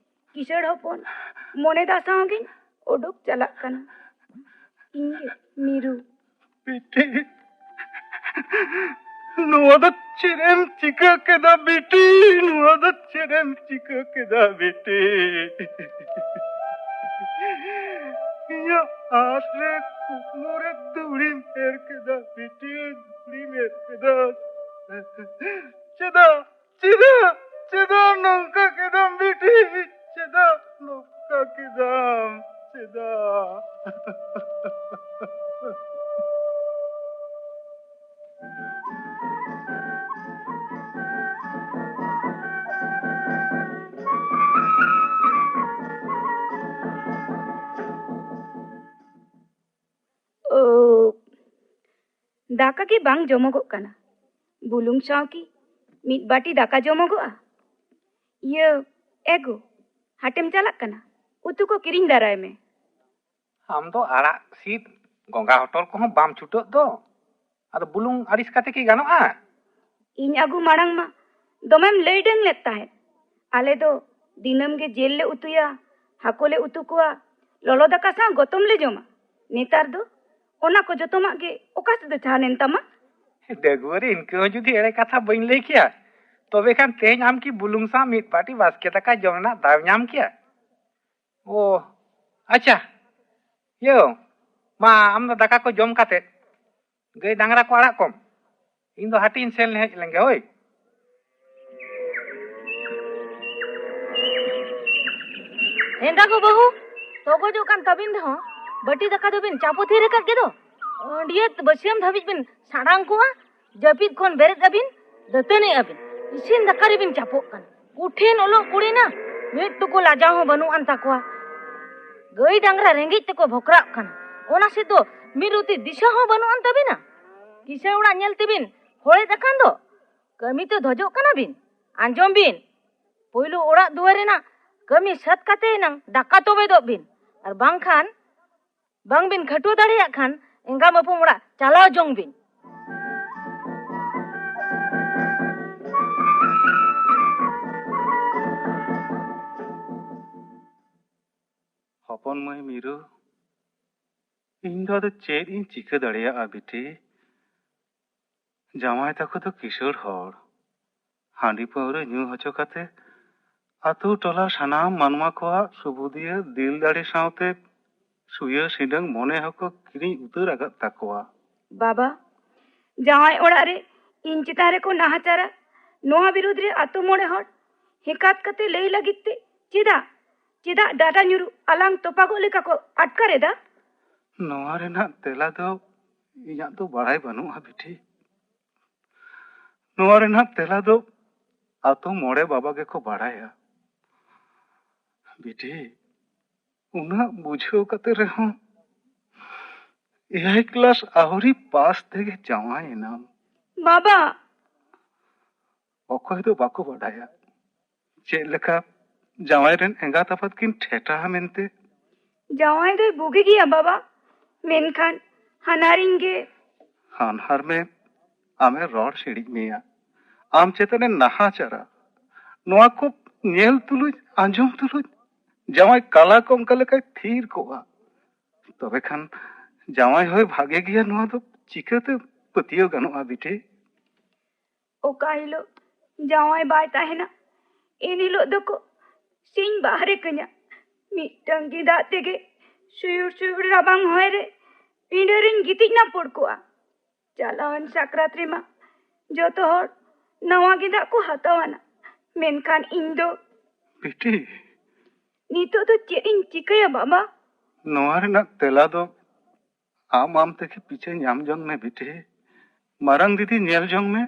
ᱠᱤᱥᱟᱹᱬ ᱦᱚᱯᱚᱱ ᱢᱚᱱᱮ ᱫᱟᱥᱟᱣ ᱜᱤᱧ ᱩᱰᱩᱠ ᱪᱟᱞᱟᱜ ᱠᱟᱱᱟ᱾ ᱤᱧ ᱜᱮ ᱢᱤᱨᱩ᱾ ᱵᱤᱴᱤ, ᱱᱚᱣᱟ ᱫᱚ ᱪᱮᱫ ᱮᱢ ᱪᱤᱠᱟᱹ ᱠᱮᱫᱟ ᱵᱤᱴᱤ? ᱱᱚᱣᱟ ᱫᱚ ᱪᱮᱫ ᱮᱢ ᱪᱤᱠᱟᱹ ᱠᱮᱫᱟ ᱵᱤᱴᱤ? ᱤᱧᱟᱹᱜ ᱟᱸᱥ ᱨᱮ ᱠᱩᱠᱢᱩ ᱨᱮ ᱫᱷᱩᱲᱤᱢ ᱮᱨ ᱠᱮᱫᱟ ᱵᱤᱴᱤ, ᱫᱷᱩᱲᱤᱢ ᱮᱨ ᱠᱮᱫᱟ᱾ ᱪᱮᱫᱟᱜ? ᱪᱮᱫᱟᱜ? ᱪᱮᱫᱟᱜ ᱱᱚᱝᱠᱟ ᱠᱮᱫᱟᱢ ᱵᱤᱴᱤ? ᱪᱮᱫᱟᱜ ᱱᱚᱝᱠᱟ ᱠᱮᱫᱟᱢ? ᱪᱮᱫᱟᱜ? ᱳ, ᱫᱟᱠᱟ ᱜᱮ ᱵᱟᱝ ᱡᱚᱢᱚᱜᱚᱜ ᱠᱟᱱᱟ᱾ ᱵᱩᱞᱩᱝ ᱥᱟᱶ ᱠᱤ ᱢᱤᱫ ᱵᱟᱹᱴᱤ ᱫᱟᱠᱟ ᱡᱚᱢᱚᱜᱚᱜᱼᱟ᱾ ᱤᱭᱟᱹ, ᱮ ᱜᱳ, ᱦᱟᱴᱮᱢ ᱪᱟᱞᱟᱜ ᱠᱟᱱᱟ? ᱩᱛᱩ ᱠᱚ ᱠᱤᱨᱤᱧ ᱫᱟᱨᱟᱭ ᱢᱮ᱾ ᱟᱢ ᱫᱚ ᱟᱲᱟᱜ ᱥᱤᱫ, ᱜᱚᱸᱜᱷᱟ ᱦᱚᱴᱚᱨ ᱠᱚᱦᱚᱸ ᱵᱟᱢ ᱪᱷᱩᱴᱟᱹᱜ ᱫᱚ᱾ ᱟᱫᱚ ᱵᱩᱞᱩᱝ ᱟᱹᱲᱤᱥ ᱠᱟᱛᱮ ᱠᱤ ᱜᱟᱱᱚᱜᱼᱟ? ᱤᱧ ᱟᱹᱜᱩ ᱢᱟᱲᱟᱝ ᱢᱟ ᱫᱚᱢᱮᱢ ᱞᱟᱹᱭ ᱰᱟᱹᱝ ᱞᱮᱫ ᱛᱟᱦᱮᱸᱫ᱾ ᱟᱞᱮ ᱫᱚ ᱫᱤᱱᱟᱹᱢ ᱜᱮ ᱡᱤᱞ ᱞᱮ ᱩᱛᱩᱭᱟ, ᱦᱟᱹᱠᱩ ᱞᱮ ᱩᱛᱩ ᱠᱚᱣᱟ, ᱞᱚᱞᱚ ᱫᱟᱠᱟ ᱥᱟᱶ ᱜᱚᱛᱚᱢ ᱞᱮ ᱡᱚᱢᱟ᱾ ᱱᱮᱛᱟᱨ ᱫᱚ ᱚᱱᱟ ᱠᱚ ᱡᱚᱛᱚᱢᱟᱜ ᱜᱮ ᱚᱠᱟ ᱥᱮᱫ ᱫᱚ ᱪᱷᱟᱱ ᱮᱱ ᱛᱟᱢᱟ? ᱰᱟᱹᱜᱩᱣᱟᱹ ᱨᱮ ᱤᱱᱠᱟᱹ ᱦᱚᱸ ᱡᱩᱫᱤ ᱮᱲᱮ ᱠᱟᱛᱷᱟ ᱵᱟᱹᱧ ᱞᱟᱹᱭ ᱠᱮᱭᱟ, ᱛᱚᱵᱮ ᱠᱷᱟᱱ ᱛᱮᱦᱮᱧ ᱟᱢ ᱠᱤ ᱵᱩᱞᱩᱝ ᱥᱟᱶ ᱢᱤᱫ ᱵᱟᱹᱴᱤ ᱵᱟᱥᱠᱮ ᱫᱟᱠᱟ ᱡᱚᱢ ᱨᱮᱱᱟᱜ ᱫᱟᱣ ᱧᱟᱢ ᱠᱮᱭᱟ? ᱳ, ᱟᱪᱪᱷᱟ᱾ ᱭᱳ, ᱢᱟ, ᱟᱢ ᱫᱚ ᱫᱟᱠᱟ ᱠᱚ ᱡᱚᱢ ᱠᱟᱛᱮ ᱜᱟᱹᱭ ᱰᱟᱝᱨᱟ ᱠᱚ ᱟᱲᱟᱜ ᱠᱚᱢ᱾ ᱤᱧ ᱫᱚ ᱦᱟᱹᱴᱤᱧ ᱥᱮᱱ ᱦᱮᱡ ᱞᱮᱱ ᱜᱮ, ᱦᱳᱭ᱾ ᱮᱸᱜᱟ ᱜᱚ ᱵᱟᱹᱦᱩ, ᱛᱚᱜᱚᱡᱚᱜ ᱠᱟᱱ ᱛᱟᱹᱵᱤᱱ ᱨᱮᱦᱚᱸ ᱵᱟᱹᱴᱤ ᱫᱟᱠᱟ ᱫᱚᱵᱤᱱ ᱪᱟᱯᱚ ᱛᱷᱤᱨ ᱟᱠᱟᱫ ᱜᱮᱫᱚ᱾ ᱟᱹᱰᱤᱭᱟᱹᱛ ᱵᱟᱹᱥᱭᱟᱹᱢ ᱫᱷᱟᱹᱵᱤᱡ ᱵᱤᱱ ᱥᱟᱲᱟᱝ ᱠᱚᱜᱼᱟ᱾ ᱡᱟᱹᱯᱤᱫ ᱠᱷᱚᱱ ᱵᱮᱨᱮᱫ ᱟᱹᱵᱤᱱ, ᱫᱟᱹᱛᱟᱹᱱᱤ ᱟᱹᱵᱤᱱ, ᱤᱥᱤᱱ ᱫᱟᱠᱟ ᱨᱮᱵᱤᱱ ᱪᱟᱯᱚᱜ ᱠᱟᱱᱟ᱾ ᱠᱚᱴᱷᱤᱱ ᱚᱞᱚᱜ ᱠᱩᱲᱤ ᱱᱟ, ᱢᱤᱫ ᱴᱩᱠᱩ ᱞᱟᱡᱟᱣ ᱦᱚᱸ ᱵᱟᱹᱱᱩᱜ ᱟᱱ ᱛᱟᱠᱚᱣᱟ᱾ ᱜᱟᱹᱭ ᱰᱟᱝᱨᱟ ᱨᱮᱸᱜᱮᱡ ᱛᱮᱠᱚ ᱵᱷᱚᱠᱨᱟᱜ ᱠᱟᱱᱟ, ᱚᱱᱟ ᱥᱮᱫ ᱫᱚ ᱢᱤᱫ ᱨᱩᱛᱤ ᱫᱤᱥᱟᱹ ᱦᱚᱸ ᱵᱟᱹᱱᱩᱜ ᱟᱱ ᱛᱟᱹᱵᱤᱱᱟ᱾ ᱠᱤᱥᱟᱹᱬ ᱚᱲᱟᱜ ᱧᱮᱞ ᱛᱮᱵᱤᱱ ᱦᱚᱲᱮᱫ ᱟᱠᱟᱱ ᱫᱚ᱾ ᱠᱟᱹᱢᱤ ᱛᱮ ᱫᱷᱚᱡᱚᱜ ᱠᱟᱱᱟ ᱵᱤᱱ᱾ ᱟᱸᱡᱚᱢ ᱵᱤᱱ, ᱯᱳᱭᱞᱳ ᱚᱲᱟᱜ ᱫᱩᱣᱟᱹᱨ ᱨᱮᱱᱟᱜ ᱠᱟᱹᱢᱤ ᱥᱟᱹᱛ ᱠᱟᱛᱮ ᱮᱱᱟᱝ ᱫᱟᱠᱟ ᱛᱚᱵᱮᱫᱚᱜ ᱵᱤᱱ, ᱟᱨ ᱵᱟᱝᱠᱷᱟᱱ ᱵᱟᱝ ᱵᱤᱱ ᱠᱷᱟᱹᱴᱩᱣᱟᱹ ᱫᱟᱲᱮᱭᱟᱜ ᱠᱷᱟᱱ ᱮᱸᱜᱟᱢ ᱟᱹᱯᱩᱢ ᱚᱲᱟᱜ ᱪᱟᱞᱟᱣ ᱡᱚᱝ ᱵᱤᱱ᱾ ᱦᱚᱯᱚᱱ ᱢᱟᱹᱭ ᱢᱤᱨᱩ, ᱤᱧ ᱫᱚ ᱟᱫᱚ ᱪᱮᱫ ᱤᱧ ᱪᱤᱠᱟᱹ ᱫᱟᱲᱮᱭᱟᱜᱼᱟ ᱵᱤᱴᱤ? ᱡᱟᱶᱟᱭ ᱛᱟᱠᱚ ᱫᱚ ᱠᱤᱥᱟᱹᱬ ᱦᱚᱲ᱾ ᱦᱟᱺᱰᱤ ᱯᱟᱹᱣᱨᱟᱹ ᱧᱩ ᱦᱚᱪᱚ ᱠᱟᱛᱮ ᱟᱛᱳ ᱴᱚᱞᱟ ᱥᱟᱱᱟᱢ ᱢᱟᱱᱣᱟ ᱠᱚᱣᱟᱜ ᱥᱩᱵᱩᱫᱤᱭᱟᱹ ᱫᱤᱞ ᱫᱟᱲᱮ ᱥᱟᱶᱛᱮ ᱥᱩᱭᱟᱹ ᱥᱤᱸᱰᱟᱹᱝ ᱢᱚᱱᱮ ᱦᱚᱸᱠᱚ ᱠᱤᱨᱤᱧ ᱩᱛᱟᱹᱨ ᱟᱠᱟᱫ ᱛᱟᱠᱚᱣᱟ᱾ ᱵᱟᱵᱟ, ᱡᱟᱶᱟᱭ ᱚᱲᱟᱜ ᱨᱮ ᱤᱧ ᱪᱮᱛᱟᱱ ᱨᱮᱠᱚ ᱱᱟᱦᱟᱪᱟᱨᱟ, ᱱᱚᱣᱟ ᱵᱤᱨᱩᱫᱽ ᱨᱮ ᱟᱛᱳ ᱢᱚᱬᱮ ᱦᱚᱲ ᱦᱮᱠᱟᱛ ᱠᱟᱛᱮ ᱞᱟᱹᱭ ᱞᱟᱹᱜᱤᱫ ᱛᱮ ᱪᱮᱫᱟᱜ, ᱪᱮᱫᱟᱜ ᱰᱟᱴᱟ ᱧᱩᱨᱩ ᱟᱞᱟᱝ ᱛᱚᱯᱟᱜᱚᱜ ᱞᱮᱠᱟ ᱠᱚ ᱟᱴᱠᱟᱨ ᱮᱫᱟ? ᱱᱚᱣᱟ ᱨᱮᱱᱟᱜ ᱛᱮᱞᱟ ᱫᱚ ᱤᱧᱟᱜ ᱫᱚ ᱵᱟᱲᱟᱭ ᱵᱟᱹᱱᱩᱜᱼᱟ ᱵᱤᱴᱤ᱾ ᱱᱚᱣᱟ ᱨᱮᱱᱟᱜ ᱛᱮᱞᱟ ᱫᱚ ᱟᱛᱳ ᱢᱚᱬᱮ ᱵᱟᱵᱟ ᱜᱮᱠᱚ ᱵᱟᱲᱟᱭᱟ᱾ ᱵᱤᱴᱤ, ᱩᱱᱟᱹᱜ ᱵᱩᱡᱷᱟᱹᱣ ᱠᱟᱛᱮ ᱨᱮᱦᱚᱸ ᱮᱭᱟᱭ ᱠᱞᱟᱥ ᱟᱹᱣᱨᱤ ᱯᱟᱥ ᱛᱮᱜᱮ ᱡᱟᱶᱟᱭ ᱮᱱᱟᱢ᱾ ᱵᱟᱵᱟ! ᱚᱠᱚᱭ ᱫᱚ ᱵᱟᱠᱚ ᱵᱟᱰᱟᱭᱟ ᱪᱮᱫ ᱞᱮᱠᱟ ᱡᱟᱶᱟᱭ ᱨᱮᱱ ᱮᱸᱜᱟᱛ ᱟᱯᱟᱛ ᱠᱤᱱ ᱴᱷᱮᱴᱟᱦᱟ ᱢᱮᱱᱛᱮ᱾ ᱡᱟᱶᱟᱭ ᱫᱚᱭ ᱵᱩᱜᱤ ᱜᱮᱭᱟ ᱵᱟᱵᱟ, ᱢᱮᱱᱠᱷᱟᱱ ᱦᱟᱱᱦᱟᱨᱤᱧ ᱜᱮ᱾ ᱦᱟᱱᱦᱟᱨ ᱢᱮ, ᱟᱢᱮ ᱨᱚᱲ ᱥᱤᱲᱤᱡ ᱢᱮᱭᱟ, ᱟᱢ ᱪᱮᱛᱟᱱᱮ ᱱᱟᱦᱟᱪᱟᱨᱟ᱾ ᱱᱚᱣᱟ ᱠᱚ ᱧᱮᱞ ᱛᱩᱞᱩᱡ, ᱟᱸᱡᱚᱢ ᱛᱩᱞᱩᱡ ᱡᱟᱶᱟᱭ ᱠᱟᱞᱟ ᱠᱚ ᱚᱱᱠᱟ ᱞᱮᱠᱟᱭ ᱛᱷᱤᱨ ᱠᱚᱜᱼᱟ᱾ ᱛᱚᱵᱮ ᱠᱷᱟᱱ ᱡᱟᱶᱟᱭ ᱦᱚᱸᱭ ᱵᱷᱟᱜᱮ ᱜᱮᱭᱟ, ᱱᱚᱣᱟ ᱫᱚ ᱪᱤᱠᱟᱹᱛᱮ ᱯᱟᱹᱛᱭᱟᱹᱣ ᱜᱟᱱᱚᱜᱼᱟ ᱵᱤᱴᱤ? ᱚᱠᱟ ᱦᱤᱞᱳᱜ ᱡᱟᱶᱟᱭ ᱵᱟᱭ ᱛᱟᱦᱮᱱᱟ, ᱮᱱ ᱦᱤᱞᱳᱜ ᱫᱚᱠᱚ ᱥᱤᱧ ᱵᱟᱦᱨᱮ ᱠᱟᱹᱧᱟ᱾ ᱢᱤᱫᱴᱟᱝ ᱜᱮᱸᱫᱟᱜ ᱛᱮᱜᱮ ᱥᱩᱭᱩᱲ ᱥᱩᱭᱩᱲ ᱨᱟᱵᱟᱝ ᱦᱚᱭ ᱨᱮ ᱯᱤᱸᱰᱟᱹ ᱨᱤᱧ ᱜᱤᱛᱤᱡ ᱱᱟᱯᱚᱲ ᱠᱚᱜᱼᱟ᱾ ᱪᱟᱞᱟᱣᱮᱱ ᱥᱟᱠᱨᱟᱛ ᱨᱮᱢᱟ ᱡᱚᱛᱚ ᱦᱚᱲ ᱱᱟᱣᱟ ᱜᱮᱸᱫᱟᱜ ᱠᱚ ᱦᱟᱛᱟᱣ ᱟᱱᱟ, ᱢᱮᱱᱠᱷᱟᱱ ᱤᱧ ᱫᱚ᱾ ᱵᱤᱴᱤ, ᱱᱤᱛᱚᱜ ᱫᱚ ᱪᱮᱫ ᱤᱧ ᱪᱤᱠᱟᱹᱭᱟ ᱵᱟᱵᱟ? ᱱᱚᱣᱟ ᱨᱮᱱᱟᱜ ᱛᱮᱞᱟ ᱫᱚ ᱟᱢ ᱟᱢ ᱛᱮᱜᱮ ᱯᱤᱪᱷᱟᱹ ᱧᱟᱢ ᱡᱚᱝ ᱢᱮ ᱵᱤᱴᱤ᱾ ᱢᱟᱨᱟᱝ ᱫᱤᱫᱤ ᱧᱮᱞ ᱡᱚᱝ ᱢᱮ᱾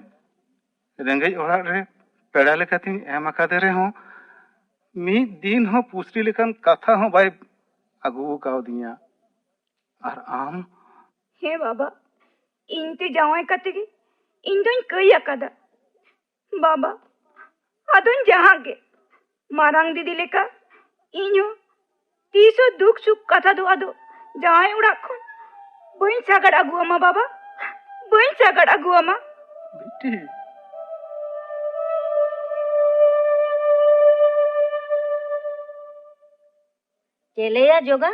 ᱨᱮᱸᱜᱮᱡ ᱚᱲᱟᱜ ᱨᱮ ᱯᱮᱲᱟ ᱞᱮᱠᱟᱛᱤᱧ ᱮᱢ ᱟᱠᱟᱫᱮ ᱨᱮᱦᱚᱸ, ᱢᱤᱫ ᱫᱤᱱ ᱦᱚᱸ ᱯᱩᱥᱨᱤ ᱞᱮᱠᱟᱱ ᱠᱟᱛᱷᱟ ᱦᱚᱸ ᱵᱟᱭ ᱟᱹᱜᱩ ᱠᱟᱣᱫᱤᱧᱟ᱾ ᱟᱨ ᱟᱢ? ᱦᱮᱸ ᱵᱟᱵᱟ, ᱤᱧ ᱛᱮ ᱡᱟᱶᱟᱭ ᱠᱟᱛᱮ ᱜᱮ ᱤᱧ ᱫᱚᱧ ᱠᱟᱹᱭ ᱟᱠᱟᱫᱟ᱾ ᱵᱟᱵᱟ, ᱟᱫᱚᱧ ᱡᱟᱦᱟᱸ ᱜᱮ, ᱢᱟᱨᱟᱝ ᱫᱤᱫᱤ ᱞᱮᱠᱟ ᱤᱧ ᱦᱚᱸ ᱛᱤᱥ ᱦᱚᱸ ᱫᱩᱠ ᱥᱩᱠ ᱠᱟᱛᱷᱟ ᱫᱚ ᱟᱫᱚ ᱡᱟᱶᱟᱭ ᱚᱲᱟᱜ ᱠᱷᱚᱱ ᱵᱟᱹᱧ ᱥᱟᱜᱟᱲ ᱟᱹᱜᱩ ᱟᱢᱟ ᱵᱟᱵᱟ, ᱵᱟᱹᱧ ᱥᱟᱜᱟᱲ ᱟᱹᱜᱩ ᱟᱢᱟ᱾ ᱵᱤᱴᱤ᱾ ᱪᱮᱞᱮᱭᱟ ᱡᱚᱜᱟ,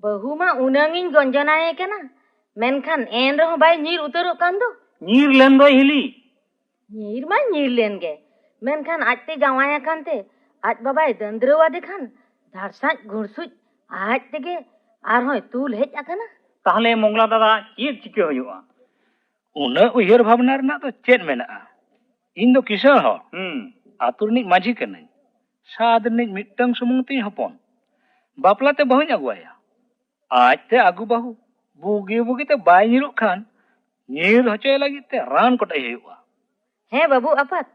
ᱵᱟᱹᱦᱩ ᱢᱟ ᱩᱱᱟᱹᱝ ᱤᱧ ᱜᱚᱧᱡᱚᱱᱟᱭᱮ ᱠᱟᱱᱟ, ᱢᱮᱱᱠᱷᱟᱱ ᱮᱱ ᱨᱮᱦᱚᱸ ᱵᱟᱭ ᱧᱤᱨ ᱩᱛᱟᱹᱨᱚᱜ ᱠᱟᱱ ᱫᱚ᱾ ᱧᱤᱨ ᱞᱮᱱ ᱫᱚᱭ ᱦᱤᱞᱤ᱾ ᱧᱤᱨ ᱢᱟ ᱧᱤᱨ ᱞᱮᱱ ᱜᱮ, ᱢᱮᱱᱠᱷᱟᱱ ᱟᱡᱛᱮ ᱡᱟᱶᱟᱭ ᱟᱠᱟᱱ ᱛᱮ ᱟᱡ ᱵᱟᱵᱟᱭ ᱫᱟᱹᱱᱫᱽᱨᱟᱹᱣ ᱟᱫᱮ ᱠᱷᱟᱱ ᱫᱷᱟᱲᱥᱟᱡ ᱜᱷᱩᱲᱥᱩᱡ ᱟᱡ ᱛᱮᱜᱮ ᱟᱨᱦᱚᱸᱭ ᱛᱩᱞ ᱦᱮᱡ ᱟᱠᱟᱱᱟ᱾ ᱛᱟᱦᱞᱮ ᱢᱚᱝᱞᱟ ᱫᱟᱫᱟ, ᱪᱮᱫ ᱪᱤᱠᱟᱹ ᱦᱩᱭᱩᱜᱼᱟ? ᱩᱱᱟᱹᱜ ᱩᱭᱦᱟᱹᱨ ᱵᱷᱟᱵᱽᱱᱟ ᱨᱮᱱᱟᱜ ᱫᱚ ᱪᱮᱫ ᱢᱮᱱᱟᱜᱼᱟ? ᱤᱧ ᱫᱚ ᱠᱤᱥᱟᱹᱬ ᱦᱚᱲ᱾ ᱦᱩᱸ᱾ ᱟᱹᱛᱩ ᱨᱤᱱᱤᱡ ᱢᱟᱹᱡᱷᱤ ᱠᱟᱹᱱᱟᱹᱧ᱾ ᱥᱟᱫ ᱨᱤᱱᱤᱡ ᱢᱤᱫᱴᱟᱝ ᱥᱩᱢᱩᱝ ᱛᱤᱧ ᱦᱚᱯᱚᱱ᱾ ᱵᱟᱯᱞᱟ ᱛᱮ ᱵᱟᱹᱦᱩᱧ ᱟᱹᱜᱩ ᱟᱭᱟ᱾ ᱟᱡᱛᱮ ᱟᱹᱜᱩ ᱵᱟᱹᱦᱩ ᱵᱩᱜᱤ ᱵᱩᱜᱤ ᱛᱮ ᱵᱟᱭ ᱧᱤᱨᱚᱜ ᱠᱷᱟᱱ, ᱧᱤᱨ ᱦᱚᱪᱚᱭ ᱞᱟᱹᱜᱤᱫ ᱛᱮ ᱨᱟᱱ ᱠᱚᱴᱮᱡ ᱦᱩᱭᱩᱜᱼᱟ᱾ ᱦᱮᱸ ᱵᱟᱹᱵᱩ ᱟᱯᱟᱛ,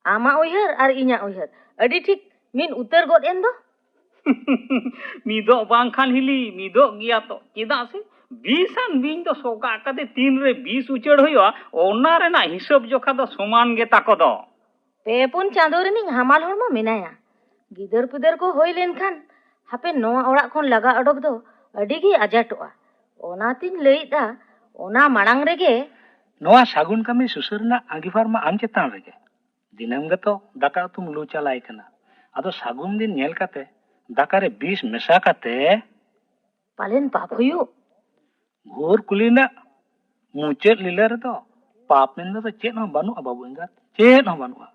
ᱟᱢᱟᱜ ᱩᱭᱦᱟᱹᱨ ᱟᱨ ᱤᱧᱟᱹᱜ ᱩᱭᱦᱟᱹᱨ ᱟᱹᱰᱤ ᱴᱷᱤᱠ ᱢᱤᱫ ᱩᱛᱟᱹᱨ ᱜᱚᱫ ᱮᱱ ᱫᱚ᱾ ᱢᱤᱫᱚᱜ ᱵᱟᱝᱠᱷᱟᱱ ᱦᱤᱞᱤ, ᱢᱤᱫᱚᱜ ᱜᱮᱭᱟ ᱛᱚ᱾ ᱪᱮᱫᱟᱜ ᱥᱮ ᱵᱤᱥᱟᱱ ᱵᱤᱧ ᱫᱚ ᱥᱚᱜᱟᱜ ᱠᱟᱛᱮ ᱛᱤᱱᱨᱮ ᱵᱤᱥ ᱩᱪᱟᱹᱲ ᱦᱩᱭᱩᱜᱼᱟ, ᱚᱱᱟ ᱨᱮᱱᱟᱜ ᱦᱤᱥᱟᱹᱵ ᱡᱚᱠᱷᱟ ᱫᱚ ᱥᱚᱢᱟᱱ ᱜᱮ ᱛᱟᱠᱚ ᱫᱚ᱾ ᱯᱮ ᱯᱩᱱ ᱪᱟᱸᱫᱳ ᱨᱤᱱᱤᱡ ᱦᱟᱢᱟᱞ ᱦᱚᱲᱢᱚ ᱢᱮᱱᱟᱭᱟ᱾ ᱜᱤᱫᱟᱹᱨ ᱯᱤᱫᱟᱹᱨ ᱠᱚ ᱦᱩᱭ ᱞᱮᱱᱠᱷᱟᱱ ᱦᱟᱯᱮ ᱱᱚᱣᱟ ᱚᱲᱟᱜ ᱠᱷᱚᱱ ᱞᱟᱜᱟ ᱚᱰᱚᱠ ᱫᱚ ᱟᱹᱰᱤ ᱜᱮ ᱟᱡᱟᱴᱚᱜᱼᱟ᱾ ᱚᱱᱟᱛᱤᱧ ᱞᱟᱹᱭᱮᱫᱼᱟ, ᱚᱱᱟ ᱢᱟᱲᱟᱝ ᱨᱮᱜᱮ᱾ ᱱᱚᱣᱟ ᱥᱟᱹᱜᱩᱱ ᱠᱟᱹᱢᱤ ᱥᱩᱥᱟᱹᱨ ᱨᱮᱱᱟᱜ ᱟᱸᱜᱤᱵᱷᱟᱨ ᱢᱟ ᱟᱢ ᱪᱮᱛᱟᱱ ᱨᱮᱜᱮ᱾ ᱫᱤᱱᱟᱹᱢ ᱜᱮᱛᱚ ᱫᱟᱠᱟ ᱩᱛᱩᱢ ᱞᱩ ᱪᱟᱞᱟᱭ ᱠᱟᱱᱟ᱾ ᱟᱫᱚ ᱥᱟᱹᱜᱩᱱ ᱫᱤᱱ ᱧᱮᱞ ᱠᱟᱛᱮ ᱫᱟᱠᱟ ᱨᱮ ᱵᱤᱥ ᱢᱮᱥᱟ ᱠᱟᱛᱮ᱾ ᱯᱟᱞᱮᱱ ᱯᱟᱯ ᱦᱩᱭᱩᱜ? ᱜᱷᱳᱨ ᱠᱩᱞᱤ ᱨᱮᱱᱟᱜ ᱢᱩᱪᱟᱹᱫ ᱞᱤᱞᱟᱹ ᱨᱮᱫᱚ ᱯᱟᱯ ᱢᱮᱱ ᱫᱚ ᱪᱮᱫ ᱦᱚᱸ ᱵᱟᱹᱱᱩᱜᱼᱟ ᱵᱟᱹᱵᱩ ᱮᱸᱜᱟᱛ, ᱪᱮᱫ ᱦᱚᱸ ᱵᱟᱹᱱᱩᱜᱼᱟ᱾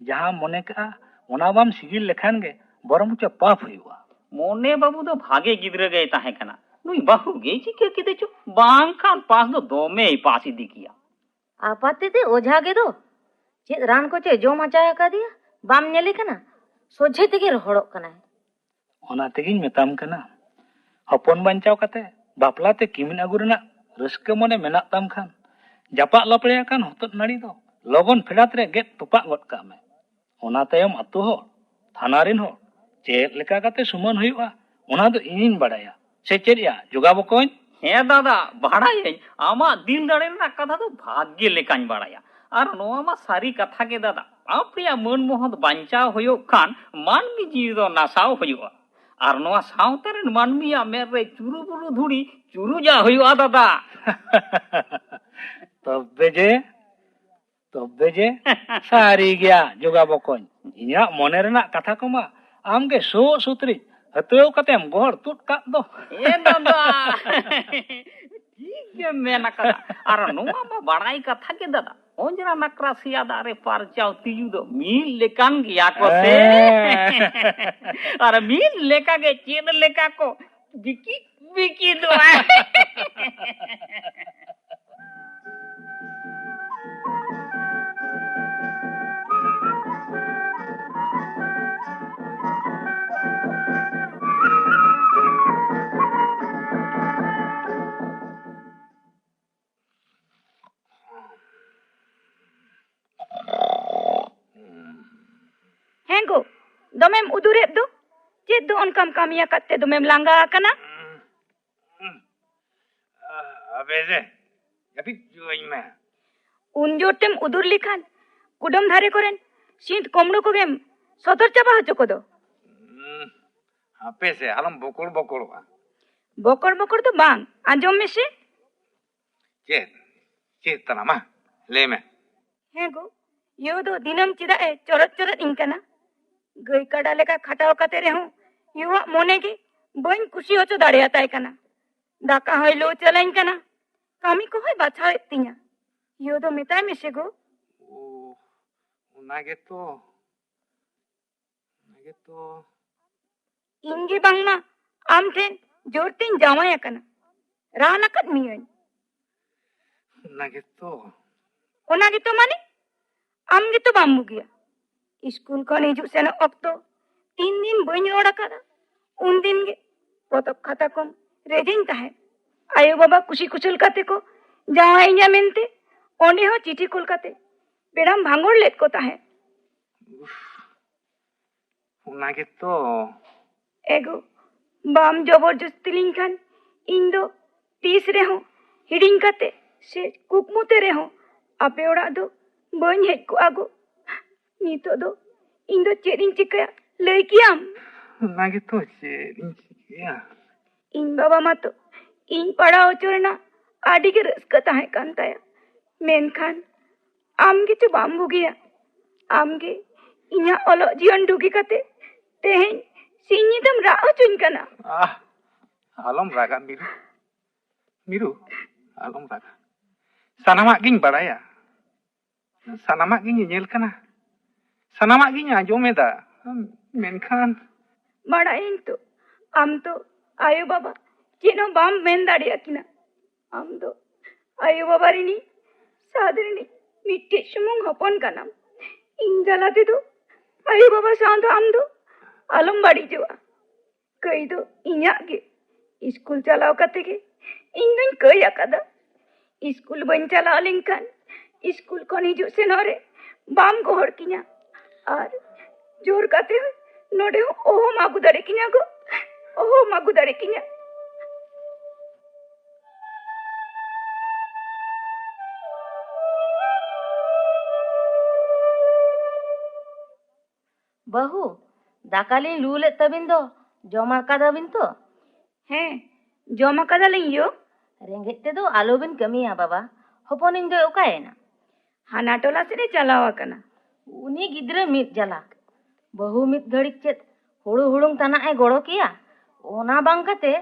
ᱡᱟᱦᱟᱸ ᱢᱚᱱᱮ ᱠᱟᱜᱼᱟ ᱚᱱᱟ ᱵᱟᱢ ᱥᱤᱜᱤᱞ ᱞᱮᱠᱷᱟᱱ ᱜᱮ ᱵᱚᱨᱚᱝ ᱪᱚ ᱯᱟᱯ ᱦᱩᱭᱩᱜᱼᱟ᱾ ᱢᱚᱱᱮ ᱵᱟᱹᱵᱩ ᱫᱚ ᱵᱷᱟᱜᱮ ᱜᱤᱫᱽᱨᱟᱹ ᱜᱮᱭ ᱛᱟᱦᱮᱸ ᱠᱟᱱᱟ, ᱱᱩᱭ ᱵᱟᱹᱦᱩ ᱜᱮᱭ ᱪᱤᱠᱟᱹ ᱠᱮᱫᱮ ᱪᱚ, ᱵᱟᱝᱠᱷᱟᱱ ᱯᱟᱥ ᱫᱚ ᱫᱚᱢᱮᱭ ᱯᱟᱥ ᱤᱫᱤ ᱠᱮᱭᱟ᱾ ᱟᱯᱟᱛ ᱛᱮᱫᱮ ᱚᱡᱷᱟ ᱜᱮᱫᱚ ᱪᱮᱫ ᱨᱟᱱ ᱠᱚᱪᱚᱭ ᱡᱚᱢ ᱦᱚᱪᱚ ᱟᱠᱟᱫᱮᱭᱟ, ᱵᱟᱢ ᱧᱮᱞᱮ ᱠᱟᱱᱟ? ᱥᱚᱡᱷᱮ ᱛᱮᱜᱮ ᱨᱚᱦᱚᱲᱚᱜ ᱠᱟᱱᱟᱭ᱾ ᱚᱱᱟ ᱛᱮᱜᱤᱧ ᱢᱮᱛᱟᱢ ᱠᱟᱱᱟ, ᱦᱚᱯᱚᱱ ᱵᱟᱧᱪᱟᱣ ᱠᱟᱛᱮ ᱵᱟᱯᱞᱟ ᱛᱮ ᱠᱤᱢᱤᱱ ᱟᱹᱜᱩ ᱨᱮᱱᱟᱜ ᱨᱟᱹᱥᱠᱟᱹ ᱢᱚᱱᱮ ᱢᱮᱱᱟᱜ ᱛᱟᱢ ᱠᱷᱟᱱ, ᱡᱟᱯᱟᱜ ᱞᱟᱯᱲᱮ ᱟᱠᱟᱱ ᱦᱚᱛᱚᱫ ᱱᱟᱹᱲᱤ ᱫᱚ ᱞᱚᱜᱚᱱ ᱯᱷᱮᱰᱟᱛ ᱨᱮ ᱜᱮᱫ ᱛᱚᱯᱟᱜ ᱜᱚᱫ ᱠᱟᱜ ᱢᱮ᱾ ᱚᱱᱟ ᱛᱟᱭᱚᱢ ᱟᱹᱛᱩ ᱦᱚᱲ, ᱛᱷᱟᱱᱟ ᱨᱤᱱ ᱦᱚᱲ, ᱪᱮᱫ ᱞᱮᱠᱟ ᱠᱟᱛᱮ ᱥᱩᱢᱟᱹᱱ ᱦᱩᱭᱩᱜᱼᱟ, ᱚᱱᱟ ᱫᱚ ᱤᱧᱤᱧ ᱵᱟᱲᱟᱭᱟ᱾ ᱥᱮ ᱪᱮᱫ ᱭᱟ, ᱡᱚᱜᱟ ᱵᱚᱠᱚᱧ? ᱦᱮᱸ ᱫᱟᱫᱟ, ᱵᱟᱲᱟᱭᱟᱹᱧ᱾ ᱟᱢᱟᱜ ᱫᱤᱞ ᱫᱟᱲᱮ ᱨᱮᱱᱟᱜ ᱠᱟᱛᱷᱟ ᱫᱚ ᱵᱷᱟᱜᱮ ᱞᱮᱠᱟᱧ ᱵᱟᱲᱟᱭᱟ᱾ ᱟᱨ ᱱᱚᱣᱟ ᱢᱟ ᱥᱟᱹᱨᱤ ᱠᱟᱛᱷᱟ ᱜᱮ ᱫᱟᱫᱟ, ᱟᱯᱮᱭᱟᱜ ᱢᱟᱹᱱ ᱢᱚᱦᱚᱛ ᱵᱟᱧᱪᱟᱣ ᱦᱩᱭᱩᱜ ᱠᱷᱟᱱ ᱢᱟᱹᱱᱢᱤ ᱡᱤᱣᱤ ᱫᱚ ᱱᱟᱥᱟᱣ ᱦᱩᱭᱩᱜᱼᱟ᱾ ᱟᱨ ᱱᱚᱣᱟ ᱥᱟᱶᱛᱟ ᱨᱮᱱ ᱢᱟᱹᱱᱢᱤᱭᱟᱜ ᱢᱮᱫ ᱨᱮ ᱪᱩᱨᱩ ᱵᱩᱨᱩ ᱫᱷᱩᱲᱤ ᱪᱩᱨᱩᱡᱟᱜ ᱦᱩᱭᱩᱜᱼᱟ ᱫᱟᱫᱟ᱾ ᱛᱚᱵᱮ ᱡᱮ ᱛᱚᱵᱮ ᱡᱮ ᱥᱟᱹᱨᱤ ᱜᱮᱭᱟ ᱡᱚᱜᱟ ᱵᱚᱠᱚᱧ, ᱤᱧᱟᱜ ᱢᱚᱱᱮ ᱨᱮᱱᱟᱜ ᱠᱟᱛᱷᱟ ᱠᱚᱢᱟ ᱟᱢᱜᱮ ᱥᱳᱜ ᱥᱩᱛᱨᱤ ᱦᱟᱹᱛᱲᱟᱹᱣ ᱠᱟᱛᱮᱢ ᱜᱚᱦᱚᱲ ᱛᱩᱫ ᱠᱟᱫ ᱫᱚ᱾ ᱮ ᱫᱟᱫᱟ, ᱴᱷᱤᱠ ᱜᱮᱢ ᱢᱮᱱ ᱟᱠᱟᱫᱟ᱾ ᱟᱨ ᱱᱚᱣᱟ ᱢᱟ ᱵᱟᱲᱟᱭ ᱠᱟᱛᱷᱟ ᱜᱮ ᱫᱟᱫᱟ, ᱚᱸᱡᱽᱨᱟ ᱱᱟᱠᱨᱟ ᱥᱮᱭᱟ ᱫᱟᱜ ᱨᱮ ᱯᱟᱨᱪᱟᱣ ᱛᱤᱡᱩ ᱫᱚ ᱢᱤᱫ ᱞᱮᱠᱟᱱ ᱜᱮᱭᱟ ᱠᱚ ᱥᱮ᱾ ᱦᱮᱸ᱾ ᱟᱨ ᱢᱤᱫ ᱞᱮᱠᱟ ᱜᱮ ᱪᱮᱫ ᱞᱮᱠᱟ ᱠᱚ ᱵᱤᱠᱤ ᱵᱤᱠᱤ ᱫᱚ᱾ ᱦᱮᱸ ᱜᱳ, ᱫᱚᱢᱮᱢ ᱩᱫᱩᱨᱮᱫ ᱫᱚ᱾ ᱪᱮᱫ ᱫᱚ ᱚᱱᱠᱟᱢ ᱠᱟᱹᱢᱤ ᱟᱠᱟᱫ ᱛᱮ ᱫᱚᱢᱮᱢ ᱞᱟᱸᱜᱟ ᱟᱠᱟᱱᱟ? ᱵᱮᱥᱮ, ᱡᱟᱹᱯᱤᱫ ᱦᱚᱪᱚᱣᱟᱹᱧ ᱢᱮ᱾ ᱩᱱ ᱡᱳᱨ ᱛᱮᱢ ᱩᱫᱩᱨ ᱞᱮᱠᱷᱟᱱ ᱠᱩᱰᱟᱹᱢ ᱫᱷᱟᱨᱮ ᱠᱚᱨᱮᱱ ᱥᱤᱸᱫ ᱠᱚᱢᱲᱩ ᱠᱚᱜᱮᱢ ᱥᱚᱫᱚᱨ ᱪᱟᱵᱟ ᱦᱚᱪᱚ ᱠᱚᱫᱚ᱾ ᱦᱩᱸ, ᱦᱟᱯᱮ ᱥᱮ, ᱟᱞᱚᱢ ᱵᱚᱠᱚᱲ ᱵᱚᱠᱚᱲᱚᱜᱼᱟ᱾ ᱵᱚᱠᱚᱲ ᱵᱚᱠᱚᱲ ᱫᱚ ᱵᱟᱝ, ᱟᱸᱡᱚᱢ ᱢᱮᱥᱮ᱾ ᱪᱮᱫ? ᱪᱮᱫ ᱛᱟᱱᱟ ᱢᱟ? ᱞᱟᱹᱭ ᱢᱮ᱾ ᱦᱮᱸ ᱜᱳ, ᱭᱳ ᱫᱚ ᱫᱤᱱᱟᱹᱢ ᱪᱮᱫᱟᱜ ᱮ ᱪᱚᱨᱚᱡ ᱪᱚᱨᱚᱡ ᱤᱧ ᱠᱟᱱᱟ? ᱜᱟᱹᱭ ᱠᱟᱰᱟ ᱞᱮᱠᱟ ᱠᱷᱟᱴᱟᱣ ᱠᱟᱛᱮ ᱨᱮᱦᱚᱸ ᱭᱳᱣᱟᱜ ᱢᱚᱱᱮ ᱜᱮ ᱵᱟᱹᱧ ᱠᱩᱥᱤ ᱦᱚᱪᱚ ᱫᱟᱲᱮᱭᱟᱛᱟᱭ ᱠᱟᱱᱟ᱾ ᱫᱟᱠᱟ ᱦᱚᱸᱭ ᱞᱚ ᱦᱚᱪᱚ ᱞᱟᱹᱧ ᱠᱟᱱᱟ, ᱠᱟᱹᱢᱤ ᱠᱚᱦᱚᱸᱭ ᱵᱟᱪᱷᱟᱣᱮᱫ ᱛᱤᱧᱟ᱾ ᱭᱳ ᱫᱚ ᱢᱮᱛᱟᱭ ᱢᱮᱥᱮ ᱜᱳ᱾ ᱳ, ᱚᱱᱟ ᱜᱮᱛᱚ᱾ ᱚᱱᱟ ᱜᱮᱛᱚ᱾ ᱤᱧ ᱜᱮ ᱵᱟᱝᱢᱟ ᱟᱢ ᱴᱷᱮᱱ ᱡᱳᱨ ᱛᱤᱧ ᱡᱟᱶᱟᱭ ᱟᱠᱟᱱᱟ᱾ ᱨᱟᱱ ᱟᱠᱟᱫ ᱢᱤᱭᱟᱹᱧ᱾ ᱚᱱᱟ ᱜᱮᱛᱚ᱾ ᱚᱱᱟ ᱜᱮᱛᱚ ᱢᱟᱱᱮ? ᱟᱢ ᱜᱮᱛᱚ ᱵᱟᱢ ᱵᱩᱜᱤᱭᱟ᱾ ᱤᱥᱠᱩᱞ ᱠᱷᱚᱱ ᱦᱤᱡᱩᱜ ᱥᱮᱱᱚᱜ ᱚᱠᱛᱚ ᱛᱤᱱ ᱫᱤᱱ ᱵᱟᱹᱧ ᱨᱚᱲ ᱟᱠᱟᱫᱟ, ᱩᱱ ᱫᱤᱱ ᱜᱮ ᱯᱚᱛᱚᱵ ᱠᱷᱟᱛᱟ ᱠᱚᱢ ᱨᱮᱡᱤᱧ ᱛᱟᱦᱮᱸᱫ᱾ ᱟᱭᱳ ᱵᱟᱵᱟ ᱠᱩᱥᱤ ᱠᱩᱥᱩᱞ ᱠᱟᱛᱮ ᱠᱚ ᱡᱟᱶᱟᱭᱤᱧᱟ ᱢᱮᱱᱛᱮ ᱚᱸᱰᱮ ᱦᱚᱸ ᱪᱤᱴᱷᱤ ᱠᱩᱞ ᱠᱟᱛᱮ ᱵᱮᱲᱟᱢ ᱵᱷᱟᱸᱜᱚᱲ ᱞᱮᱫ ᱠᱚ ᱛᱟᱦᱮᱸᱫ᱾ ᱩᱯᱷ, ᱚᱱᱟ ᱜᱮᱛᱚ᱾ ᱮᱜᱳ, ᱵᱟᱢ ᱡᱚᱵᱚᱨ ᱡᱚᱥᱛᱤ ᱞᱤᱧ ᱠᱷᱟᱱ ᱤᱧ ᱫᱚ ᱛᱤᱥ ᱨᱮᱦᱚᱸ ᱦᱤᱲᱤᱧ ᱠᱟᱛᱮ ᱥᱮ ᱠᱩᱠᱢᱩ ᱛᱮ ᱨᱮᱦᱚᱸ ᱟᱯᱮ ᱚᱲᱟᱜ ᱫᱚ ᱵᱟᱹᱧ ᱦᱮᱡ ᱠᱚᱜᱼᱟ ᱜᱳ᱾ ᱱᱤᱛᱚᱜ ᱫᱚ ᱤᱧ ᱫᱚ ᱪᱮᱫ ᱤᱧ ᱪᱤᱠᱟᱹᱭᱟ, ᱞᱟᱹᱭ ᱠᱮᱭᱟᱢ? ᱚᱱᱟ ᱜᱮᱛᱚ, ᱪᱮᱫ ᱤᱧ ᱪᱤᱠᱟᱹᱭᱟ? ᱤᱧ ᱵᱟᱵᱟ ᱢᱟᱛᱚ ᱤᱧ ᱯᱟᱲᱦᱟᱣ ᱦᱚᱪᱚ ᱨᱮᱱᱟᱜ ᱟᱹᱰᱤ ᱜᱮ ᱨᱟᱹᱥᱠᱟᱹ ᱛᱟᱦᱮᱸ ᱠᱟᱱ ᱛᱟᱭᱟ, ᱢᱮᱱᱠᱷᱟᱱ ᱟᱢ ᱜᱮᱪᱚ ᱵᱟᱢ ᱵᱩᱜᱤᱭᱟ᱾ ᱟᱢ ᱜᱮ ᱤᱧᱟᱹᱜ ᱚᱞᱚᱜ ᱡᱤᱭᱚᱱ ᱰᱩᱜᱤ ᱠᱟᱛᱮ ᱛᱮᱦᱮᱧ ᱥᱤᱧ ᱧᱤᱫᱟᱹᱢ ᱨᱟᱜ ᱦᱚᱪᱚᱧ ᱠᱟᱱᱟ᱾ ᱟᱦ, ᱟᱞᱚᱢ ᱨᱟᱜᱟ ᱢᱤᱨᱩ᱾ ᱢᱤᱨᱩ, ᱟᱞᱚᱢ ᱨᱟᱜᱟ᱾ ᱥᱟᱱᱟᱢᱟᱜ ᱜᱤᱧ ᱵᱟᱲᱟᱭᱟ, ᱥᱟᱱᱟᱢᱟᱜ ᱜᱤᱧ ᱧᱮᱧᱮᱞ ᱠᱟᱱᱟ, ᱥᱟᱱᱟᱢᱟᱜ ᱜᱤᱧ ᱟᱸᱡᱚᱢ ᱮᱫᱟ, ᱢᱮᱱᱠᱷᱟᱱ ᱵᱟᱲᱟᱭᱟᱹᱧ ᱛᱚ, ᱟᱢ ᱛᱚ ᱟᱭᱳ ᱵᱟᱵᱟ ᱪᱮᱫ ᱦᱚᱸ ᱵᱟᱢ ᱢᱮᱱ ᱫᱟᱲᱮᱭᱟᱠᱤᱱᱟ᱾ ᱟᱢ ᱫᱚ ᱟᱭᱳ ᱵᱟᱵᱟ ᱨᱤᱱᱤᱡ ᱥᱟᱫ ᱨᱤᱱᱤᱡ ᱢᱤᱫᱴᱮᱡ ᱥᱩᱢᱩᱝ ᱦᱚᱯᱚᱱ ᱠᱟᱱᱟᱢ᱾ ᱤᱧ ᱡᱟᱞᱟ ᱛᱮᱫᱚ ᱟᱭᱳ ᱵᱟᱵᱟ ᱥᱟᱶ ᱫᱚ ᱟᱢ ᱫᱚ ᱟᱞᱚᱢ ᱵᱟᱹᱲᱤᱡᱚᱜᱼᱟ᱾ ᱠᱟᱹᱭ ᱫᱚ ᱤᱧᱟᱜ ᱜᱮ᱾ ᱤᱥᱠᱩᱞ ᱪᱟᱞᱟᱣ ᱠᱟᱛᱮ ᱜᱮ ᱤᱧ ᱫᱚᱧ ᱠᱟᱹᱭ ᱟᱠᱟᱫᱟ᱾ ᱤᱥᱠᱩᱞ ᱵᱟᱹᱧ ᱪᱟᱞᱟᱣ ᱞᱮᱱᱠᱷᱟᱱ ᱤᱥᱠᱩᱞ ᱠᱷᱚᱱ ᱦᱤᱡᱩᱜ ᱥᱮᱱᱚᱜ ᱨᱮ ᱵᱟᱢ ᱜᱚᱦᱚᱲ ᱠᱤᱧᱟ᱾ ᱟᱨ ᱡᱳᱨ ᱠᱟᱛᱮ ᱦᱚᱸ ᱱᱚᱰᱮ ᱦᱚᱸ ᱚᱦᱚᱢ ᱟᱹᱜᱩ ᱫᱟᱲᱮ ᱠᱤᱧᱟ ᱜᱳ, ᱚᱦᱚᱢ ᱟᱹᱜᱩ ᱫᱟᱲᱮ ᱠᱤᱧᱟ᱾ ᱵᱟᱹᱦᱩ, ᱫᱟᱠᱟ ᱞᱤᱧ ᱞᱩ ᱞᱮᱫ ᱛᱟᱵᱤᱱ ᱫᱚ, ᱡᱚᱢ ᱟᱠᱟᱫᱟ ᱵᱤᱱ ᱛᱚ? ᱦᱮᱸ, ᱡᱚᱢ ᱟᱠᱟᱫᱟᱞᱤᱧ ᱭᱳ᱾ ᱨᱮᱸᱜᱮᱡ ᱛᱮᱫᱚ ᱟᱞᱚᱵᱤᱱ ᱠᱟᱹᱢᱤᱭᱟ ᱵᱟᱵᱟ, ᱦᱚᱯᱚᱱᱤᱧ ᱫᱚᱭ ᱚᱠᱟᱭᱮᱱᱟ? ᱦᱟᱱᱟ ᱴᱚᱞᱟ ᱥᱮᱫ ᱮ ᱪᱟᱞᱟᱣ ᱟᱠᱟᱱᱟ᱾ ᱩᱱᱤ ᱜᱤᱫᱽᱨᱟᱹ ᱢᱤᱫ ᱡᱟᱞᱟ, ᱵᱟᱹᱦᱩ ᱢᱤᱫ ᱜᱷᱟᱹᱲᱤᱡ ᱪᱮᱫ ᱦᱩᱲᱩ ᱦᱩᱲᱩᱝ ᱛᱟᱱᱟᱜ ᱮ ᱜᱚᱲᱚ ᱠᱮᱭᱟ, ᱚᱱᱟ ᱵᱟᱝ ᱠᱟᱛᱮ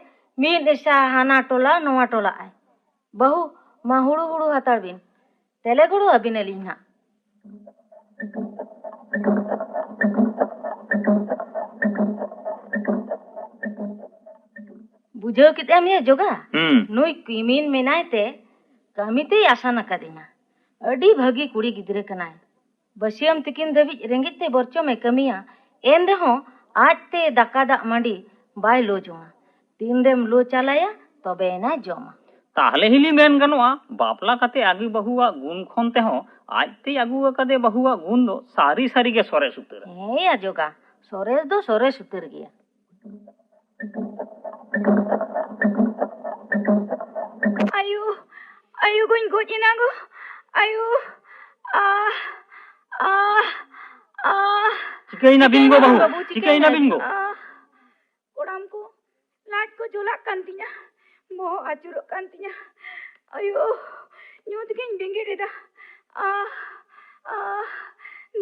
ᱢᱤᱫ ᱮᱥᱟ ᱦᱟᱱᱟ ᱴᱚᱞᱟ ᱱᱚᱣᱟ ᱴᱚᱞᱟ ᱟᱭ᱾ ᱵᱟᱹᱦᱩ, ᱢᱟ ᱦᱩᱲᱩ ᱦᱩᱲᱩ ᱦᱟᱛᱟᱲ ᱵᱤᱱ, ᱛᱮᱞᱮ ᱜᱚᱲᱚ ᱟᱹᱵᱤᱱᱟᱞᱤᱧ ᱦᱟᱸᱜ᱾ ᱵᱩᱡᱷᱟᱹᱣ ᱠᱮᱫ ᱮᱢ ᱭᱟ ᱡᱚᱜᱟ? ᱦᱩᱸ᱾ ᱱᱩᱭ ᱠᱤᱢᱤᱱ ᱢᱮᱱᱟᱭ ᱛᱮ ᱠᱟᱹᱢᱤ ᱛᱮᱭ ᱟᱥᱟᱱ ᱟᱠᱟᱫᱤᱧᱟ᱾ ᱟᱹᱰᱤ ᱵᱷᱟᱹᱜᱤ ᱠᱩᱲᱤ ᱜᱤᱫᱽᱨᱟᱹ ᱠᱟᱱᱟᱭ᱾ ᱵᱟᱹᱥᱭᱟᱹᱢ ᱛᱤᱠᱤᱱ ᱫᱷᱟᱹᱵᱤᱡ ᱨᱮᱸᱜᱮᱡ ᱛᱮ ᱵᱚᱨᱪᱚᱢᱮ ᱠᱟᱹᱢᱤᱭᱟ, ᱮᱱ ᱨᱮᱦᱚᱸ ᱟᱡᱛᱮ ᱫᱟᱠᱟ ᱫᱟᱜ ᱢᱟᱹᱰᱤ ᱵᱟᱭ ᱞᱚ ᱡᱚᱝᱟ᱾ ᱛᱤᱱᱨᱮᱢ ᱞᱚ ᱪᱟᱞᱟᱭᱟ, ᱛᱚᱵᱮ ᱮᱱᱟᱭ ᱡᱚᱢᱟ᱾ ᱛᱟᱦᱞᱮ ᱦᱤᱞᱤ ᱢᱮᱱ ᱜᱟᱱᱚᱜᱼᱟ, ᱵᱟᱯᱞᱟ ᱠᱟᱛᱮ ᱟᱹᱜᱩ ᱵᱟᱹᱦᱩᱣᱟᱜ ᱜᱩᱱ ᱠᱷᱚᱱ ᱛᱮᱦᱚᱸ ᱟᱡᱛᱮ ᱟᱹᱜᱩ ᱟᱠᱟᱫᱮ ᱵᱟᱹᱦᱩᱣᱟᱜ ᱜᱩᱱ ᱫᱚ ᱥᱟᱹᱨᱤ ᱥᱟᱹᱨᱤ ᱜᱮ ᱥᱚᱨᱮᱥ ᱩᱛᱟᱹᱨᱟ᱾ ᱦᱮᱸ ᱭᱟ ᱡᱚᱜᱟ, ᱥᱚᱨᱮᱥ ᱫᱚ ᱥᱚᱨᱮᱥ ᱩᱛᱟᱹᱨ ᱜᱮᱭᱟ᱾ ᱟᱭᱳ, ᱟᱭᱳ ᱜᱚᱧ ᱜᱚᱡ ᱮᱱᱟ ᱜᱚ᱾ ᱟᱭᱳ, ᱟ, ᱟ, ᱟ᱾ ᱪᱤᱠᱟᱹᱭᱮᱱᱟ ᱵᱤᱱ ᱜᱚ ᱵᱟᱹᱦᱩ? ᱵᱟᱹᱵᱩ, ᱪᱤᱠᱟᱹᱭᱮᱱᱟ ᱵᱤᱱ ᱜᱚ? ᱟ, ᱠᱚᱲᱟᱢ ᱠᱚ, ᱞᱟᱡ ᱠᱚ ᱡᱚᱞᱟᱜ ᱠᱟᱱ ᱛᱤᱧᱟ, ᱵᱚᱦᱚᱜ ᱟᱹᱪᱩᱨᱚᱜ ᱠᱟᱱ ᱛᱤᱧᱟ᱾ ᱟᱭᱳ, ᱧᱩᱛ ᱜᱤᱧ ᱵᱮᱸᱜᱮᱫ ᱮᱫᱟ᱾ ᱟ, ᱟ,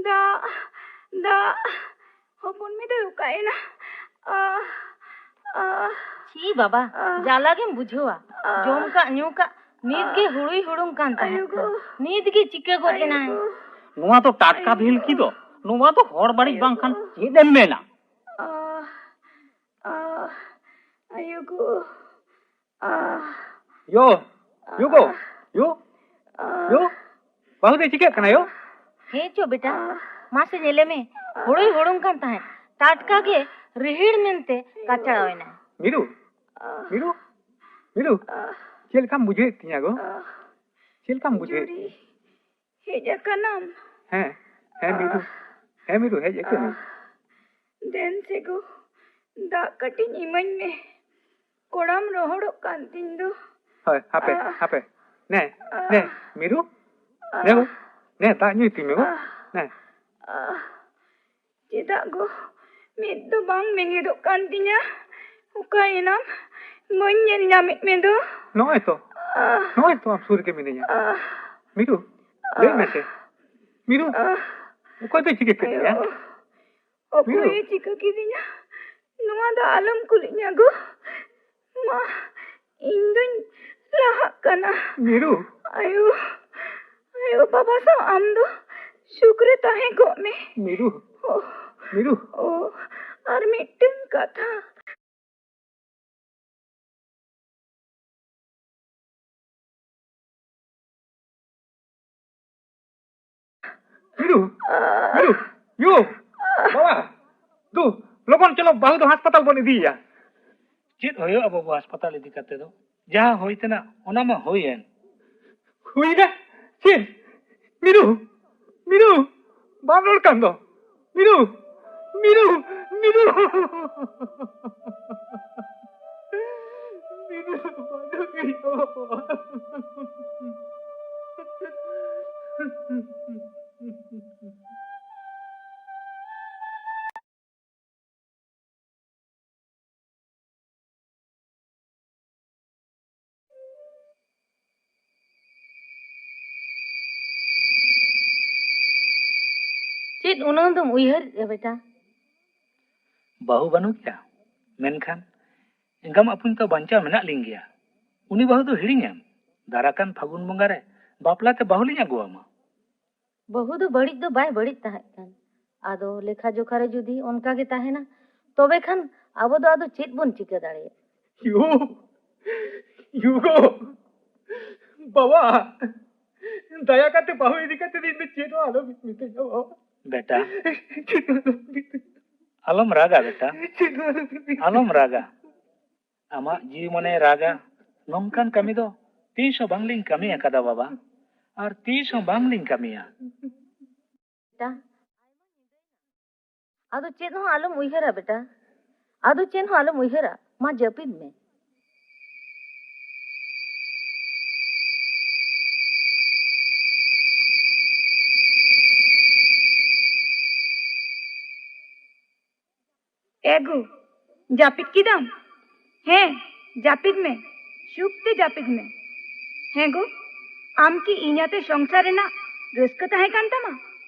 ᱫᱟᱜ, ᱫᱟᱜ᱾ ᱦᱚᱯᱚᱱ ᱢᱮ ᱫᱚᱭ ᱚᱠᱟᱭᱮᱱᱟ? ᱟ, ᱟ, ᱪᱷᱤ ᱵᱟᱵᱟ, ᱟ, ᱡᱟᱞᱟ ᱜᱮᱢ ᱵᱩᱡᱷᱟᱹᱣᱟ᱾ ᱟ, ᱡᱚᱢ ᱠᱟᱜ ᱧᱩ ᱠᱟᱜ ᱱᱤᱛ ᱜᱮ ᱟ, ᱦᱩᱲᱩᱭ ᱦᱩᱲᱩᱝ ᱠᱟᱱ ᱛᱟᱦᱮᱸᱫ᱾ ᱟᱭᱳ ᱜᱳ᱾ ᱱᱤᱛ ᱜᱮ ᱪᱤᱠᱟᱹ ᱜᱚᱫ ᱟᱭᱳ ᱮᱱᱟᱭ? ᱜᱳ᱾ ᱱᱚᱣᱟ ᱫᱚ ᱴᱟᱴᱠᱟ ᱟᱭᱳ ᱵᱷᱤᱞᱠᱤ ᱜᱳ᱾ ᱫᱚ᱾ ᱱᱚᱣᱟ ᱫᱚ ᱦᱚᱲ ᱵᱟᱹᱲᱤᱡ ᱟᱭᱳ ᱵᱟᱝᱠᱷᱟᱱ ᱜᱳ᱾ ᱪᱮᱫ ᱮᱢ ᱢᱮᱱᱟ? ᱟ, ᱟ, ᱟᱭᱳ ᱜᱳ᱾ ᱟ, ᱭᱳ, ᱭᱳ ᱜᱳ, ᱟ, ᱭᱳ, ᱟ, ᱭᱳ᱾ ᱵᱟᱹᱦᱩ ᱫᱚᱭ ᱪᱤᱠᱟᱹᱜ ᱠᱟᱱᱟ ᱭᱳ? ᱦᱮᱸ ᱪᱚ ᱵᱮᱴᱟ, ᱢᱟᱥᱮ ᱧᱮᱞᱮ ᱢᱮ, ᱦᱩᱲᱩᱭ ᱦᱩᱲᱩᱝ ᱠᱟᱱ ᱛᱟᱦᱮᱸᱫ, ᱴᱟᱴᱠᱟ ᱜᱮ ᱨᱤᱦᱤᱲ ᱢᱮᱱᱛᱮ ᱠᱟᱪᱲᱟᱣ ᱮᱱᱟᱭ᱾ ᱢᱤᱨᱩ, ᱢᱤᱨᱩ, ᱢᱤᱨᱩ, ᱪᱮᱫ ᱞᱮᱠᱟᱢ ᱵᱩᱡᱷᱟᱹᱣᱮᱫ ᱛᱤᱧᱟ ᱜᱳ? ᱪᱮᱫ ᱞᱮᱠᱟᱢ ᱵᱩᱡᱷᱟᱹᱣᱮᱫ ᱡᱩᱨᱤ, ᱛᱤᱧᱟ? ᱦᱮᱡ ᱟᱠᱟᱱᱟᱢ? ᱦᱮᱸ, ᱦᱮᱸ ᱢᱤᱨᱩ, ᱦᱮᱸ ᱢᱤᱨᱩ, ᱦᱮᱡ ᱟᱠᱟᱹᱱᱟᱹᱧ᱾ ᱫᱮᱱ ᱥᱮ ᱜᱳ, ᱫᱟᱜ ᱠᱟᱹᱴᱤᱡ ᱤᱢᱟᱹᱧ ᱢᱮ᱾ ᱠᱚᱲᱟᱢ ᱨᱚᱦᱚᱲᱚᱜ ᱠᱟᱱ ᱛᱤᱧ ᱫᱚ᱾ ᱦᱳᱭ, ᱦᱟᱯᱮ, ᱟᱦ᱾ ᱦᱟᱯᱮ᱾ ᱱᱮ, ᱟᱦ᱾ ᱱᱮ, ᱢᱤᱨᱩ᱾ ᱟᱦ᱾ ᱱᱮ ᱜᱳ, ᱱᱮ, ᱫᱟᱜ ᱧᱩᱭ ᱛᱤᱧ ᱢᱮ ᱜᱳ᱾ ᱟᱦ᱾ ᱱᱮ᱾ ᱟᱦ᱾ ᱪᱮᱫᱟᱜ ᱜᱚ, ᱢᱮᱫ ᱫᱚ ᱵᱟᱝ ᱵᱮᱸᱜᱮᱫᱚᱜ ᱠᱟᱱ ᱛᱤᱧᱟ? ᱚᱠᱟᱭᱮᱱᱟᱢ? ᱵᱟᱹᱧ ᱧᱮᱞ ᱧᱟᱢᱮᱫ ᱢᱮ ᱫᱚ᱾ ᱱᱚᱜᱼᱚᱭ ᱛᱚ, ᱟᱦ, ᱱᱚᱜᱼᱚᱭ ᱛᱚ ᱟᱢ ᱥᱩᱨ ᱨᱮᱜᱮ ᱢᱤᱱᱟᱹᱧᱟ᱾ ᱟᱦ, ᱢᱤᱨᱩ, ᱞᱟᱹᱭ ᱟᱦ, ᱢᱮᱥᱮ᱾ ᱢᱤᱨᱩ, ᱟᱦ, ᱚᱠᱚᱭ ᱫᱚᱭ ᱪᱤᱠᱟᱹ ᱠᱮᱫ ᱢᱮᱭᱟ? ᱟᱭᱳ, ᱚᱠᱚᱭᱮ ᱢᱤᱨᱩ᱾ ᱪᱤᱠᱟᱹ ᱠᱤᱫᱤᱧᱟ? ᱱᱚᱣᱟ ᱫᱚ ᱟᱞᱚᱢ ᱠᱩᱞᱤᱧᱟ ᱜᱚ᱾ ᱢᱟ, ᱤᱧ ᱫᱩᱧ ᱞᱟᱦᱟᱜ ᱠᱟᱱᱟ᱾ ᱢᱤᱨᱩ᱾ ᱟᱭᱳ, ᱟᱭᱳ ᱵᱟᱵᱟ ᱥᱟᱶ ᱟᱢ ᱫᱚ ᱥᱩᱠ ᱨᱮ ᱛᱟᱦᱮᱸ ᱠᱚᱜ ᱢᱮ᱾ ᱢᱤᱨᱩ᱾ ᱳ, ᱢᱤᱨᱩ᱾ ᱳ, ᱟᱨ ᱢᱤᱫᱴᱟᱝ ᱠᱟᱛᱷᱟ᱾ ᱢᱤᱨᱩ, ᱢᱤᱨᱩ, ᱭᱳ, ᱵᱟᱵᱟ, ᱫᱩ, ᱞᱚᱜᱚᱱ ᱪᱚᱞᱚ, ᱵᱟᱹᱦᱩ ᱫᱚ ᱦᱟᱥᱯᱟᱛᱟᱞ ᱵᱚᱱ ᱤᱫᱤᱭᱮᱭᱟ᱾ ᱪᱮᱫ ᱦᱩᱭᱩᱜᱼᱟ ᱵᱟᱹᱵᱩ ᱦᱟᱥᱯᱟᱛᱟᱞ ᱤᱫᱤ ᱠᱟᱛᱮ ᱫᱚ? ᱡᱟᱦᱟᱸ ᱦᱩᱭ ᱛᱮᱱᱟᱜ, ᱚᱱᱟ ᱢᱟ ᱦᱩᱭᱮᱱ᱾ ᱦᱩᱭᱱᱟ? ᱪᱮᱫ? ᱢᱤᱨᱩ, ᱢᱤᱨᱩ, ᱵᱟᱢ ᱨᱚᱲ ᱠᱟᱱ ᱫᱚ᱾ ᱢᱤᱨᱩ, ᱢᱤᱨᱩ, ᱢᱤᱨᱩ, ᱢᱤᱨᱩ, ᱵᱟᱹᱱᱩᱜ ᱮᱭᱟ ᱵᱟᱵᱟ᱾ ᱪᱮᱫ ᱩᱱᱟᱹᱝ ᱫᱚᱢ ᱩᱭᱦᱟᱹᱨᱮᱫᱼᱟ ᱵᱮᱴᱟ? ᱵᱟᱹᱦᱩ ᱵᱟᱹᱱᱩᱜ ᱜᱮᱭᱟ, ᱢᱮᱱᱠᱷᱟᱱ ᱮᱸᱜᱟᱢ ᱟᱹᱯᱩᱧ ᱛᱚ ᱵᱟᱧᱪᱟᱣ ᱢᱮᱱᱟᱜ ᱞᱤᱧ ᱜᱮᱭᱟ᱾ ᱩᱱᱤ ᱵᱟᱹᱦᱩ ᱫᱚ ᱦᱤᱲᱤᱧᱮᱢ, ᱫᱟᱨᱟ ᱠᱟᱱ ᱯᱷᱟᱹᱜᱩᱱ ᱵᱚᱸᱜᱟ ᱨᱮ ᱵᱟᱯᱞᱟ ᱛᱮ ᱵᱟᱹᱦᱩ ᱞᱤᱧ ᱟᱹᱜᱩ ᱟᱢᱟ᱾ ᱵᱟᱹᱦᱩ ᱫᱚ ᱵᱟᱹᱲᱤᱡ ᱫᱚ ᱵᱟᱭ ᱵᱟᱹᱲᱤᱡ ᱛᱟᱦᱮᱸ ᱠᱟᱱ, ᱟᱫᱚ ᱞᱮᱠᱷᱟ ᱡᱚᱠᱷᱟ ᱨᱮ ᱡᱩᱫᱤ ᱚᱱᱠᱟ ᱜᱮ ᱛᱟᱦᱮᱱᱟ, ᱛᱚᱵᱮ ᱠᱷᱟᱱ ᱟᱵᱚ ᱫᱚ ᱟᱫᱚ ᱪᱮᱫ ᱵᱚᱱ ᱪᱤᱠᱟᱹ ᱫᱟᱲᱮᱭᱟᱜᱼᱟ? ᱭᱳ, ᱭᱳ ᱜᱳ, ᱵᱟᱵᱟ, ᱫᱟᱭᱟ ᱠᱟᱛᱮ ᱵᱟᱹᱦᱩ ᱤᱫᱤ ᱠᱟᱛᱮ ᱤᱧ ᱫᱚ ᱪᱮᱫ ᱦᱚᱸ ᱟᱞᱚᱢ ᱢᱤᱛᱟᱹᱧᱟ ᱵᱟᱵᱟ᱾ ᱵᱮᱴᱟ, ᱪᱮᱫ ᱦᱚᱸ ᱟᱞᱚᱢ ᱢᱤᱛᱟᱹᱧᱟ᱾ ᱟᱞᱚᱢ ᱨᱟᱜᱟ ᱵᱮᱴᱟ, ᱪᱮᱫ ᱦᱚᱸ ᱟᱞᱚᱢ ᱢᱤᱛᱟᱹᱧᱟ᱾ ᱟᱞᱚᱢ ᱨᱟᱜᱟ᱾ ᱟᱢᱟᱜ ᱡᱤᱣᱤ ᱢᱚᱱᱮᱭ ᱨᱟᱜᱟ, ᱱᱚᱝᱠᱟᱱ ᱠᱟᱹᱢᱤ ᱫᱚ ᱛᱤᱥ ᱦᱚᱸ ᱵᱟᱝᱞᱤᱧ ᱠᱟᱹᱢᱤ ᱟᱠᱟᱫᱟ ᱵᱟᱵᱟ, ᱟᱨ ᱛᱤᱥ ᱦᱚᱸ ᱵᱟᱝᱞᱤᱧ ᱠᱟᱹᱢᱤᱭᱟ᱾ ᱵᱮᱴᱟ, ᱟᱫᱚ ᱪᱮᱫ ᱦᱚᱸ ᱟᱞᱚᱢ ᱩᱭᱦᱟᱹᱨᱟ ᱵᱮᱴᱟ, ᱟᱫᱚ ᱪᱮᱫ ᱦᱚᱸ ᱟᱞᱚᱢ ᱩᱭᱦᱟᱹᱨᱟ, ᱢᱟ ᱡᱟᱹᱯᱤᱫ ᱢᱮ᱾ ᱮ ᱜᱳ, ᱡᱟᱹᱯᱤᱫ ᱠᱮᱫᱟᱢ? ᱦᱮᱸ, ᱡᱟᱹᱯᱤᱫ ᱢᱮ, ᱥᱩᱠ ᱛᱮ ᱡᱟᱹᱯᱤᱫ ᱢᱮ᱾ ᱦᱮᱸ ᱜᱳ, ᱟᱢ ᱠᱤ ᱤᱧ ᱟᱛᱮ ᱥᱚᱝᱥᱟᱨ ᱨᱮᱱᱟᱜ ᱨᱟᱹᱥᱠᱟᱹ ᱛᱟᱦᱮᱸ ᱠᱟᱱ ᱛᱟᱢᱟ?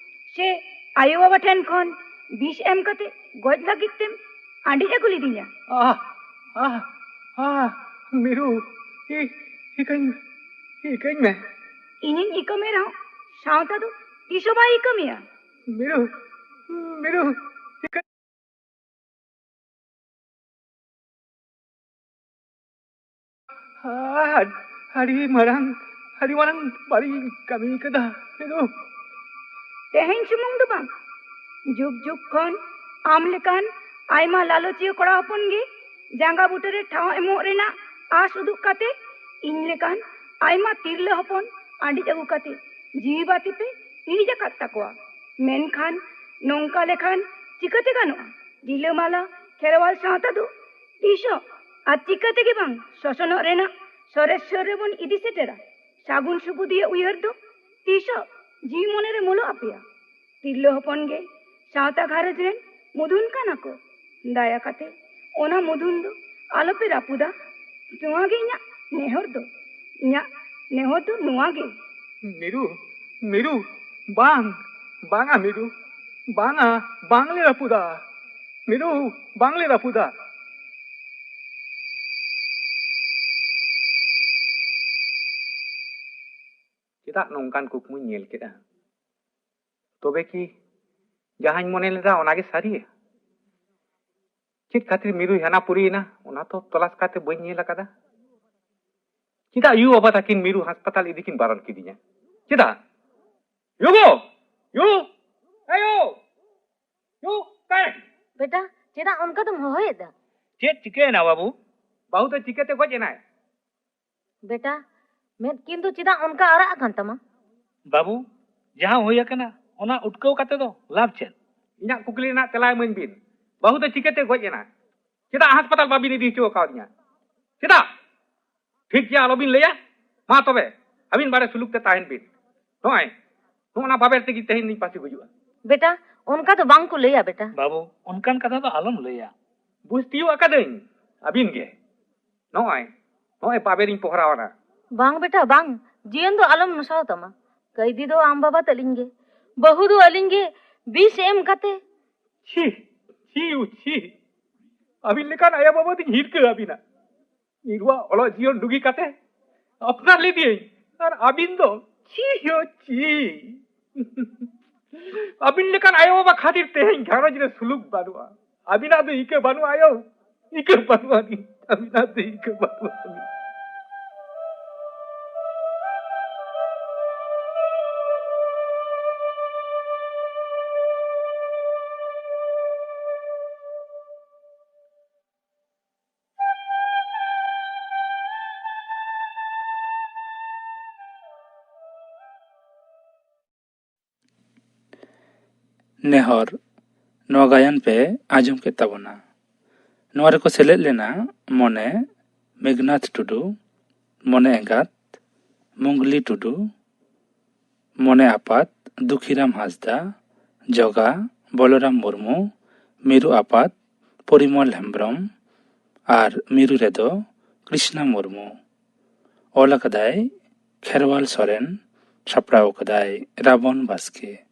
ᱥᱮ ᱟᱭᱳ ᱵᱟᱵᱟ ᱴᱷᱮᱱ ᱠᱷᱚᱱ ᱵᱤᱥ ᱮᱢ ᱠᱟᱛᱮ ᱜᱚᱡ ᱞᱟᱹᱜᱤᱫ ᱛᱮᱢ ᱟᱸᱰᱤᱡ ᱟᱹᱜᱩ ᱞᱤᱫᱤᱧᱟ? ᱟᱦ, ᱟᱦ, ᱟᱦ, ᱢᱤᱨᱩ, ᱤ-, ᱤᱠᱟᱹᱧ, ᱤᱠᱟᱹᱧ ᱢᱮ᱾ ᱤᱧᱤᱧ ᱤᱠᱟᱹ ᱢᱮ ᱨᱮᱦᱚᱸ, ᱥᱟᱶᱛᱟ ᱫᱚ ᱛᱤᱥ ᱦᱚᱸ ᱵᱟᱭ ᱤᱠᱟᱹ ᱢᱮᱭᱟ᱾ ᱢᱤᱨᱩ, ᱢᱤᱨᱩ, ᱤᱠᱟᱹ- ᱟᱹᱰ-, ᱟᱹᱰᱤ ᱢᱟᱨᱟᱝ, ᱟᱹᱰᱤ ᱢᱟᱨᱟᱝ ᱵᱟᱹᱲᱤᱡ ᱤᱧ ᱠᱟᱹᱢᱤ ᱠᱟᱫᱟ, ᱢᱤᱨᱩ᱾ ᱛᱮᱦᱮᱧ ᱥᱩᱢᱩᱝ ᱫᱚ ᱵᱟᱝ, ᱡᱩᱜᱽ ᱡᱩᱜᱽ ᱠᱷᱚᱱ ᱟᱢ ᱞᱮᱠᱟᱱ ᱟᱭᱢᱟ ᱞᱟᱞᱚᱪᱤᱭᱟᱹ ᱠᱚᱲᱟ ᱦᱚᱯᱚᱱ ᱜᱮ ᱡᱟᱸᱜᱟ ᱵᱩᱴᱟᱹ ᱨᱮ ᱴᱷᱟᱶ ᱮᱢᱚᱜ ᱨᱮᱱᱟᱜ ᱟᱸᱥ ᱩᱫᱩᱜ ᱠᱟᱛᱮ ᱤᱧ ᱞᱮᱠᱟᱱ ᱟᱭᱢᱟ ᱛᱤᱨᱞᱟᱹ ᱦᱚᱯᱚᱱ ᱟᱸᱰᱤᱡ ᱟᱹᱜᱩ ᱠᱟᱛᱮ ᱡᱤᱣᱤ ᱵᱟᱹᱛᱤ ᱯᱮ ᱤᱬᱤᱡ ᱟᱠᱟᱫ ᱛᱟᱠᱚᱣᱟ᱾ ᱢᱮᱱᱠᱷᱟᱱ ᱱᱚᱝᱠᱟ ᱞᱮᱠᱷᱟᱱ ᱪᱤᱠᱟᱹᱛᱮ ᱜᱟᱱᱚᱜᱼᱟ? ᱨᱤᱞᱟᱹᱢᱟᱞᱟ ᱠᱷᱮᱨᱣᱟᱞ ᱥᱟᱶᱛᱟ ᱫᱚ ᱛᱤᱥ ᱦᱚᱸ ᱟᱨ ᱪᱤᱠᱟᱹ ᱛᱮᱜᱮ ᱵᱟᱝ ᱥᱚᱥᱚᱱᱚᱜ ᱨᱮᱱᱟᱜ ᱥᱚᱨᱮᱥ ᱥᱩᱨ ᱨᱮᱵᱚᱱ ᱤᱫᱤ ᱥᱮᱴᱮᱨᱟ᱾ ᱥᱟᱹᱜᱩᱱ ᱥᱩᱵᱩᱫᱤᱭᱟᱹ ᱩᱭᱦᱟᱹᱨ ᱫᱚ ᱛᱤᱥ ᱦᱚᱸ ᱡᱤᱣᱤ ᱢᱚᱱᱮ ᱨᱮ ᱢᱩᱞᱟᱹ ᱟᱯᱮᱭᱟ᱾ ᱛᱤᱨᱞᱟᱹ ᱦᱚᱯᱚᱱ ᱜᱮ ᱥᱟᱶᱛᱟ ᱜᱷᱟᱨᱚᱸᱡᱽ ᱨᱮᱱ ᱢᱩᱫᱷᱩᱱ ᱠᱟᱱᱟ ᱠᱚ᱾ ᱫᱟᱭᱟ ᱠᱟᱛᱮ ᱚᱱᱟ ᱢᱩᱫᱷᱩᱱ ᱫᱚ ᱟᱞᱚᱯᱮ ᱨᱟᱹᱯᱩᱫᱟ᱾ ᱱᱚᱣᱟ ᱜᱮ ᱤᱧᱟᱹᱜ ᱱᱮᱦᱚᱨ ᱫᱚ, ᱤᱧᱟᱹᱜ ᱱᱮᱦᱚᱨ ᱫᱚ ᱱᱚᱣᱟ ᱜᱮ᱾ ᱢᱤᱨᱩ, ᱢᱤᱨᱩ, ᱵᱟᱝ, ᱵᱟᱝᱟ ᱢᱤᱨᱩ, ᱵᱟᱝᱟ, ᱵᱟᱝᱞᱮ ᱨᱟᱹᱯᱩᱫᱟ᱾ ᱢᱤᱨᱩ, ᱵᱟᱝᱞᱮ ᱨᱟᱹᱯᱩᱫᱟ᱾ ᱪᱮᱫᱟᱜ ᱱᱚᱝᱠᱟᱱ ᱠᱩᱠᱢᱩᱧ ᱧᱮᱞ ᱠᱮᱫᱟ? ᱛᱚᱵᱮ ᱠᱤ ᱡᱟᱦᱟᱸᱧ ᱢᱚᱱᱮ ᱞᱮᱫᱟ ᱚᱱᱟᱜᱮ ᱥᱟᱹᱨᱤᱭᱟ? ᱪᱮᱫ ᱠᱷᱟᱹᱛᱤᱨ ᱢᱤᱨᱩᱭ ᱦᱟᱱᱟ ᱯᱩᱨᱤᱭᱮᱱᱟ, ᱚᱱᱟ ᱛᱚ ᱛᱚᱞᱟᱥ ᱠᱟᱛᱮ ᱵᱟᱹᱧ ᱧᱮᱞ ᱟᱠᱟᱫᱟ᱾ ᱪᱮᱫᱟᱜ ᱭᱩ ᱵᱟᱵᱟ ᱛᱟᱹᱠᱤᱱ ᱢᱤᱨᱩ ᱦᱟᱥᱯᱟᱛᱟᱞ ᱤᱫᱤ ᱠᱤᱱ ᱵᱟᱨᱚᱱ ᱠᱤᱫᱤᱧᱟ? ᱪᱮᱫᱟᱜ? ᱭᱩ ᱜᱳ! ᱭᱩ! ᱮ ᱭᱩ! ᱭᱩ! ᱚᱠᱟᱭ ᱱᱟᱠᱤᱱ? ᱵᱮᱴᱟ, ᱪᱮᱫᱟᱜ ᱚᱱᱠᱟ ᱫᱚᱢ ᱦᱚᱦᱚᱭᱮᱫᱟ? ᱪᱮᱫ ᱪᱤᱠᱟᱹᱭᱮᱱᱟ ᱵᱟᱹᱵᱩ? ᱵᱟᱹᱦᱩ ᱫᱚ ᱪᱤᱠᱟᱹᱛᱮ ᱜᱚᱡ ᱮᱱᱟᱭ? ᱵᱮᱴᱟ, ᱢᱮᱫ ᱠᱤᱱ ᱫᱚ ᱪᱮᱫᱟᱜ ᱚᱱᱠᱟ ᱟᱨᱟᱜ ᱟᱠᱟᱱ ᱛᱟᱢᱟ? ᱵᱟᱹᱵᱩ, ᱡᱟᱦᱟᱸ ᱦᱩᱭ ᱟᱠᱟᱱᱟ, ᱚᱱᱟ ᱩᱴᱠᱟᱹᱣ ᱠᱟᱛᱮ ᱫᱚ ᱞᱟᱵᱷ ᱪᱮᱫ? ᱤᱧᱟᱹᱜ ᱠᱩᱠᱞᱤ ᱨᱮᱱᱟᱜ ᱛᱮᱞᱟ ᱮᱢᱟᱹᱧ ᱵᱤᱱ᱾ ᱵᱟᱹᱦᱩ ᱫᱚ ᱪᱤᱠᱟᱹᱛᱮ ᱜᱚᱡ ᱮᱱᱟ? ᱪᱮᱫᱟᱜ ᱦᱟᱥᱯᱟᱛᱟᱞ ᱵᱟᱵᱤᱱ ᱤᱫᱤ ᱦᱚᱪᱚ ᱟᱠᱟᱣᱫᱤᱧᱟ? ᱪᱮᱫᱟᱜ? ᱴᱷᱤᱠ ᱜᱮᱭᱟ, ᱟᱞᱚᱵᱤᱱ ᱞᱟᱹᱭᱟ᱾ ᱢᱟ ᱛᱚᱵᱮ, ᱟᱹᱵᱤᱱ ᱵᱟᱲᱮ ᱥᱩᱞᱩᱠ ᱛᱮ ᱛᱟᱦᱮᱱ ᱵᱤᱱ᱾ ᱱᱚᱜᱼᱚᱭ, ᱱᱚᱜᱼᱚ ᱱᱟ ᱵᱟᱵᱮᱨ ᱛᱮᱜᱮ ᱛᱮᱦᱮᱧ ᱞᱤᱧ ᱯᱟᱹᱥᱤ ᱜᱩᱡᱩᱜᱼᱟ᱾ ᱵᱮᱴᱟ, ᱚᱱᱠᱟ ᱫᱚ ᱵᱟᱝ ᱠᱚ ᱞᱟᱹᱭᱟ ᱵᱮᱴᱟ᱾ ᱵᱟᱹᱵᱩ, ᱚᱱᱠᱟᱱ ᱠᱟᱛᱷᱟ ᱫᱚ ᱟᱞᱚᱢ ᱞᱟᱹᱭᱟ᱾ ᱵᱩᱡᱽ ᱛᱤᱭᱳᱜ ᱟᱠᱟᱫᱟᱹᱧ, ᱟᱹᱵᱤᱱ ᱜᱮ᱾ ᱱᱚᱜᱼᱚᱭ, ᱱᱚᱜᱼᱚᱭ ᱯᱟᱵᱮᱨᱤᱧ ᱯᱚᱦᱨᱟᱣᱟᱱᱟ᱾ ᱵᱟᱝ ᱵᱮᱴᱟ, ᱵᱟᱝ᱾ ᱡᱤᱭᱚᱱ ᱫᱚ ᱟᱞᱚᱢ ᱱᱚᱥᱟᱣ ᱛᱟᱢᱟ᱾ ᱠᱟᱹᱭᱫᱤ ᱫᱚ ᱟᱢ ᱵᱟᱵᱟ ᱛᱟᱹᱞᱤᱧ ᱜᱮ, ᱵᱟᱹᱦᱩ ᱫᱚ ᱟᱹᱞᱤᱧ ᱜᱮ᱾ ᱵᱤᱥ ᱮᱢ ᱠᱟᱛᱮ᱾ ᱪᱷᱤ, ᱪᱷᱤ, ᱩ, ᱪᱷᱤ᱾ ᱟᱹᱵᱤᱱ ᱞᱮᱠᱟᱱ ᱟᱭᱳᱼᱵᱟᱵᱟ ᱫᱚᱧ ᱦᱤᱨᱠᱟᱹ ᱟᱹᱵᱤᱱᱟ᱾ ᱤᱧ ᱚᱞᱚᱜ ᱡᱤᱭᱚᱱ ᱰᱩᱜᱤ ᱠᱟᱛᱮ ᱟᱯᱱᱟᱨ ᱞᱮᱫᱮᱭᱟᱹᱧ, ᱟᱨ ᱟᱹᱵᱤᱱ ᱫᱚ ᱪᱷᱤ ᱦᱚ ᱪᱷᱤ᱾ ᱟᱹᱵᱤᱱ ᱞᱮᱠᱟᱱ ᱟᱭᱳᱼᱵᱟᱵᱟ ᱠᱷᱟᱹᱛᱤᱨ ᱛᱮᱦᱮᱧ ᱜᱷᱟᱨᱚᱸᱡᱽ ᱨᱮ ᱥᱩᱞᱩᱠ ᱵᱟᱹᱱᱩᱜᱼᱟ᱾ ᱟᱹᱵᱤᱱᱟᱜ ᱫᱚ ᱤᱠᱟᱹ ᱵᱟᱹᱱᱩᱜᱼᱟ ᱟᱭᱳ, ᱤᱠᱟᱹ ᱵᱟᱹᱱᱩᱜᱼᱟ ᱟᱹᱵᱤᱱ, ᱟᱹᱵᱤᱱᱟᱜ ᱫᱚ ᱤᱠᱟᱹ ᱵᱟᱹᱱᱩᱜᱼᱟ ᱟᱹᱵᱤᱱ᱾ ᱱᱮᱦᱚᱨ ᱱᱚᱣᱟ ᱜᱟᱭᱟᱱ ᱯᱮ ᱟᱸᱡᱚᱢ ᱠᱮᱫ ᱛᱟᱵᱚᱱᱟ᱾ ᱱᱚᱣᱟ ᱨᱮᱠᱚ ᱥᱮᱞᱮᱫ ᱞᱮᱱᱟ ᱢᱚᱱᱮ ᱢᱮᱜᱷᱱᱟᱛᱷ ᱴᱩᱰᱩ, ᱢᱚᱱᱮ ᱮᱸᱜᱟᱛ ᱢᱩᱜᱽᱞᱤ ᱴᱩᱰᱩ, ᱢᱚᱱᱮ ᱟᱯᱟᱛ ᱫᱩᱠᱷᱤᱨᱟᱢ ᱦᱟᱸᱥᱫᱟ, ᱡᱚᱜᱟ ᱵᱚᱞᱚᱨᱟᱢ ᱢᱩᱨᱢᱩ, ᱢᱤᱨᱩ ᱟᱯᱟᱛ ᱯᱚᱨᱤᱢᱚᱞ ᱦᱮᱢᱵᱽᱨᱚᱢ ᱟᱨ ᱢᱤᱨᱩ ᱨᱮᱫᱚ ᱠᱨᱤᱥᱱᱟ ᱢᱩᱨᱢᱩ᱾ ᱚᱞ ᱟᱠᱟᱫᱟᱭ ᱠᱷᱮᱨᱣᱟᱞ ᱥᱚᱨᱮᱱ, ᱥᱟᱯᱲᱟᱣ ᱟᱠᱟᱫᱟᱭ ᱨᱟᱵᱚᱱ ᱵᱟᱥᱠᱮ᱾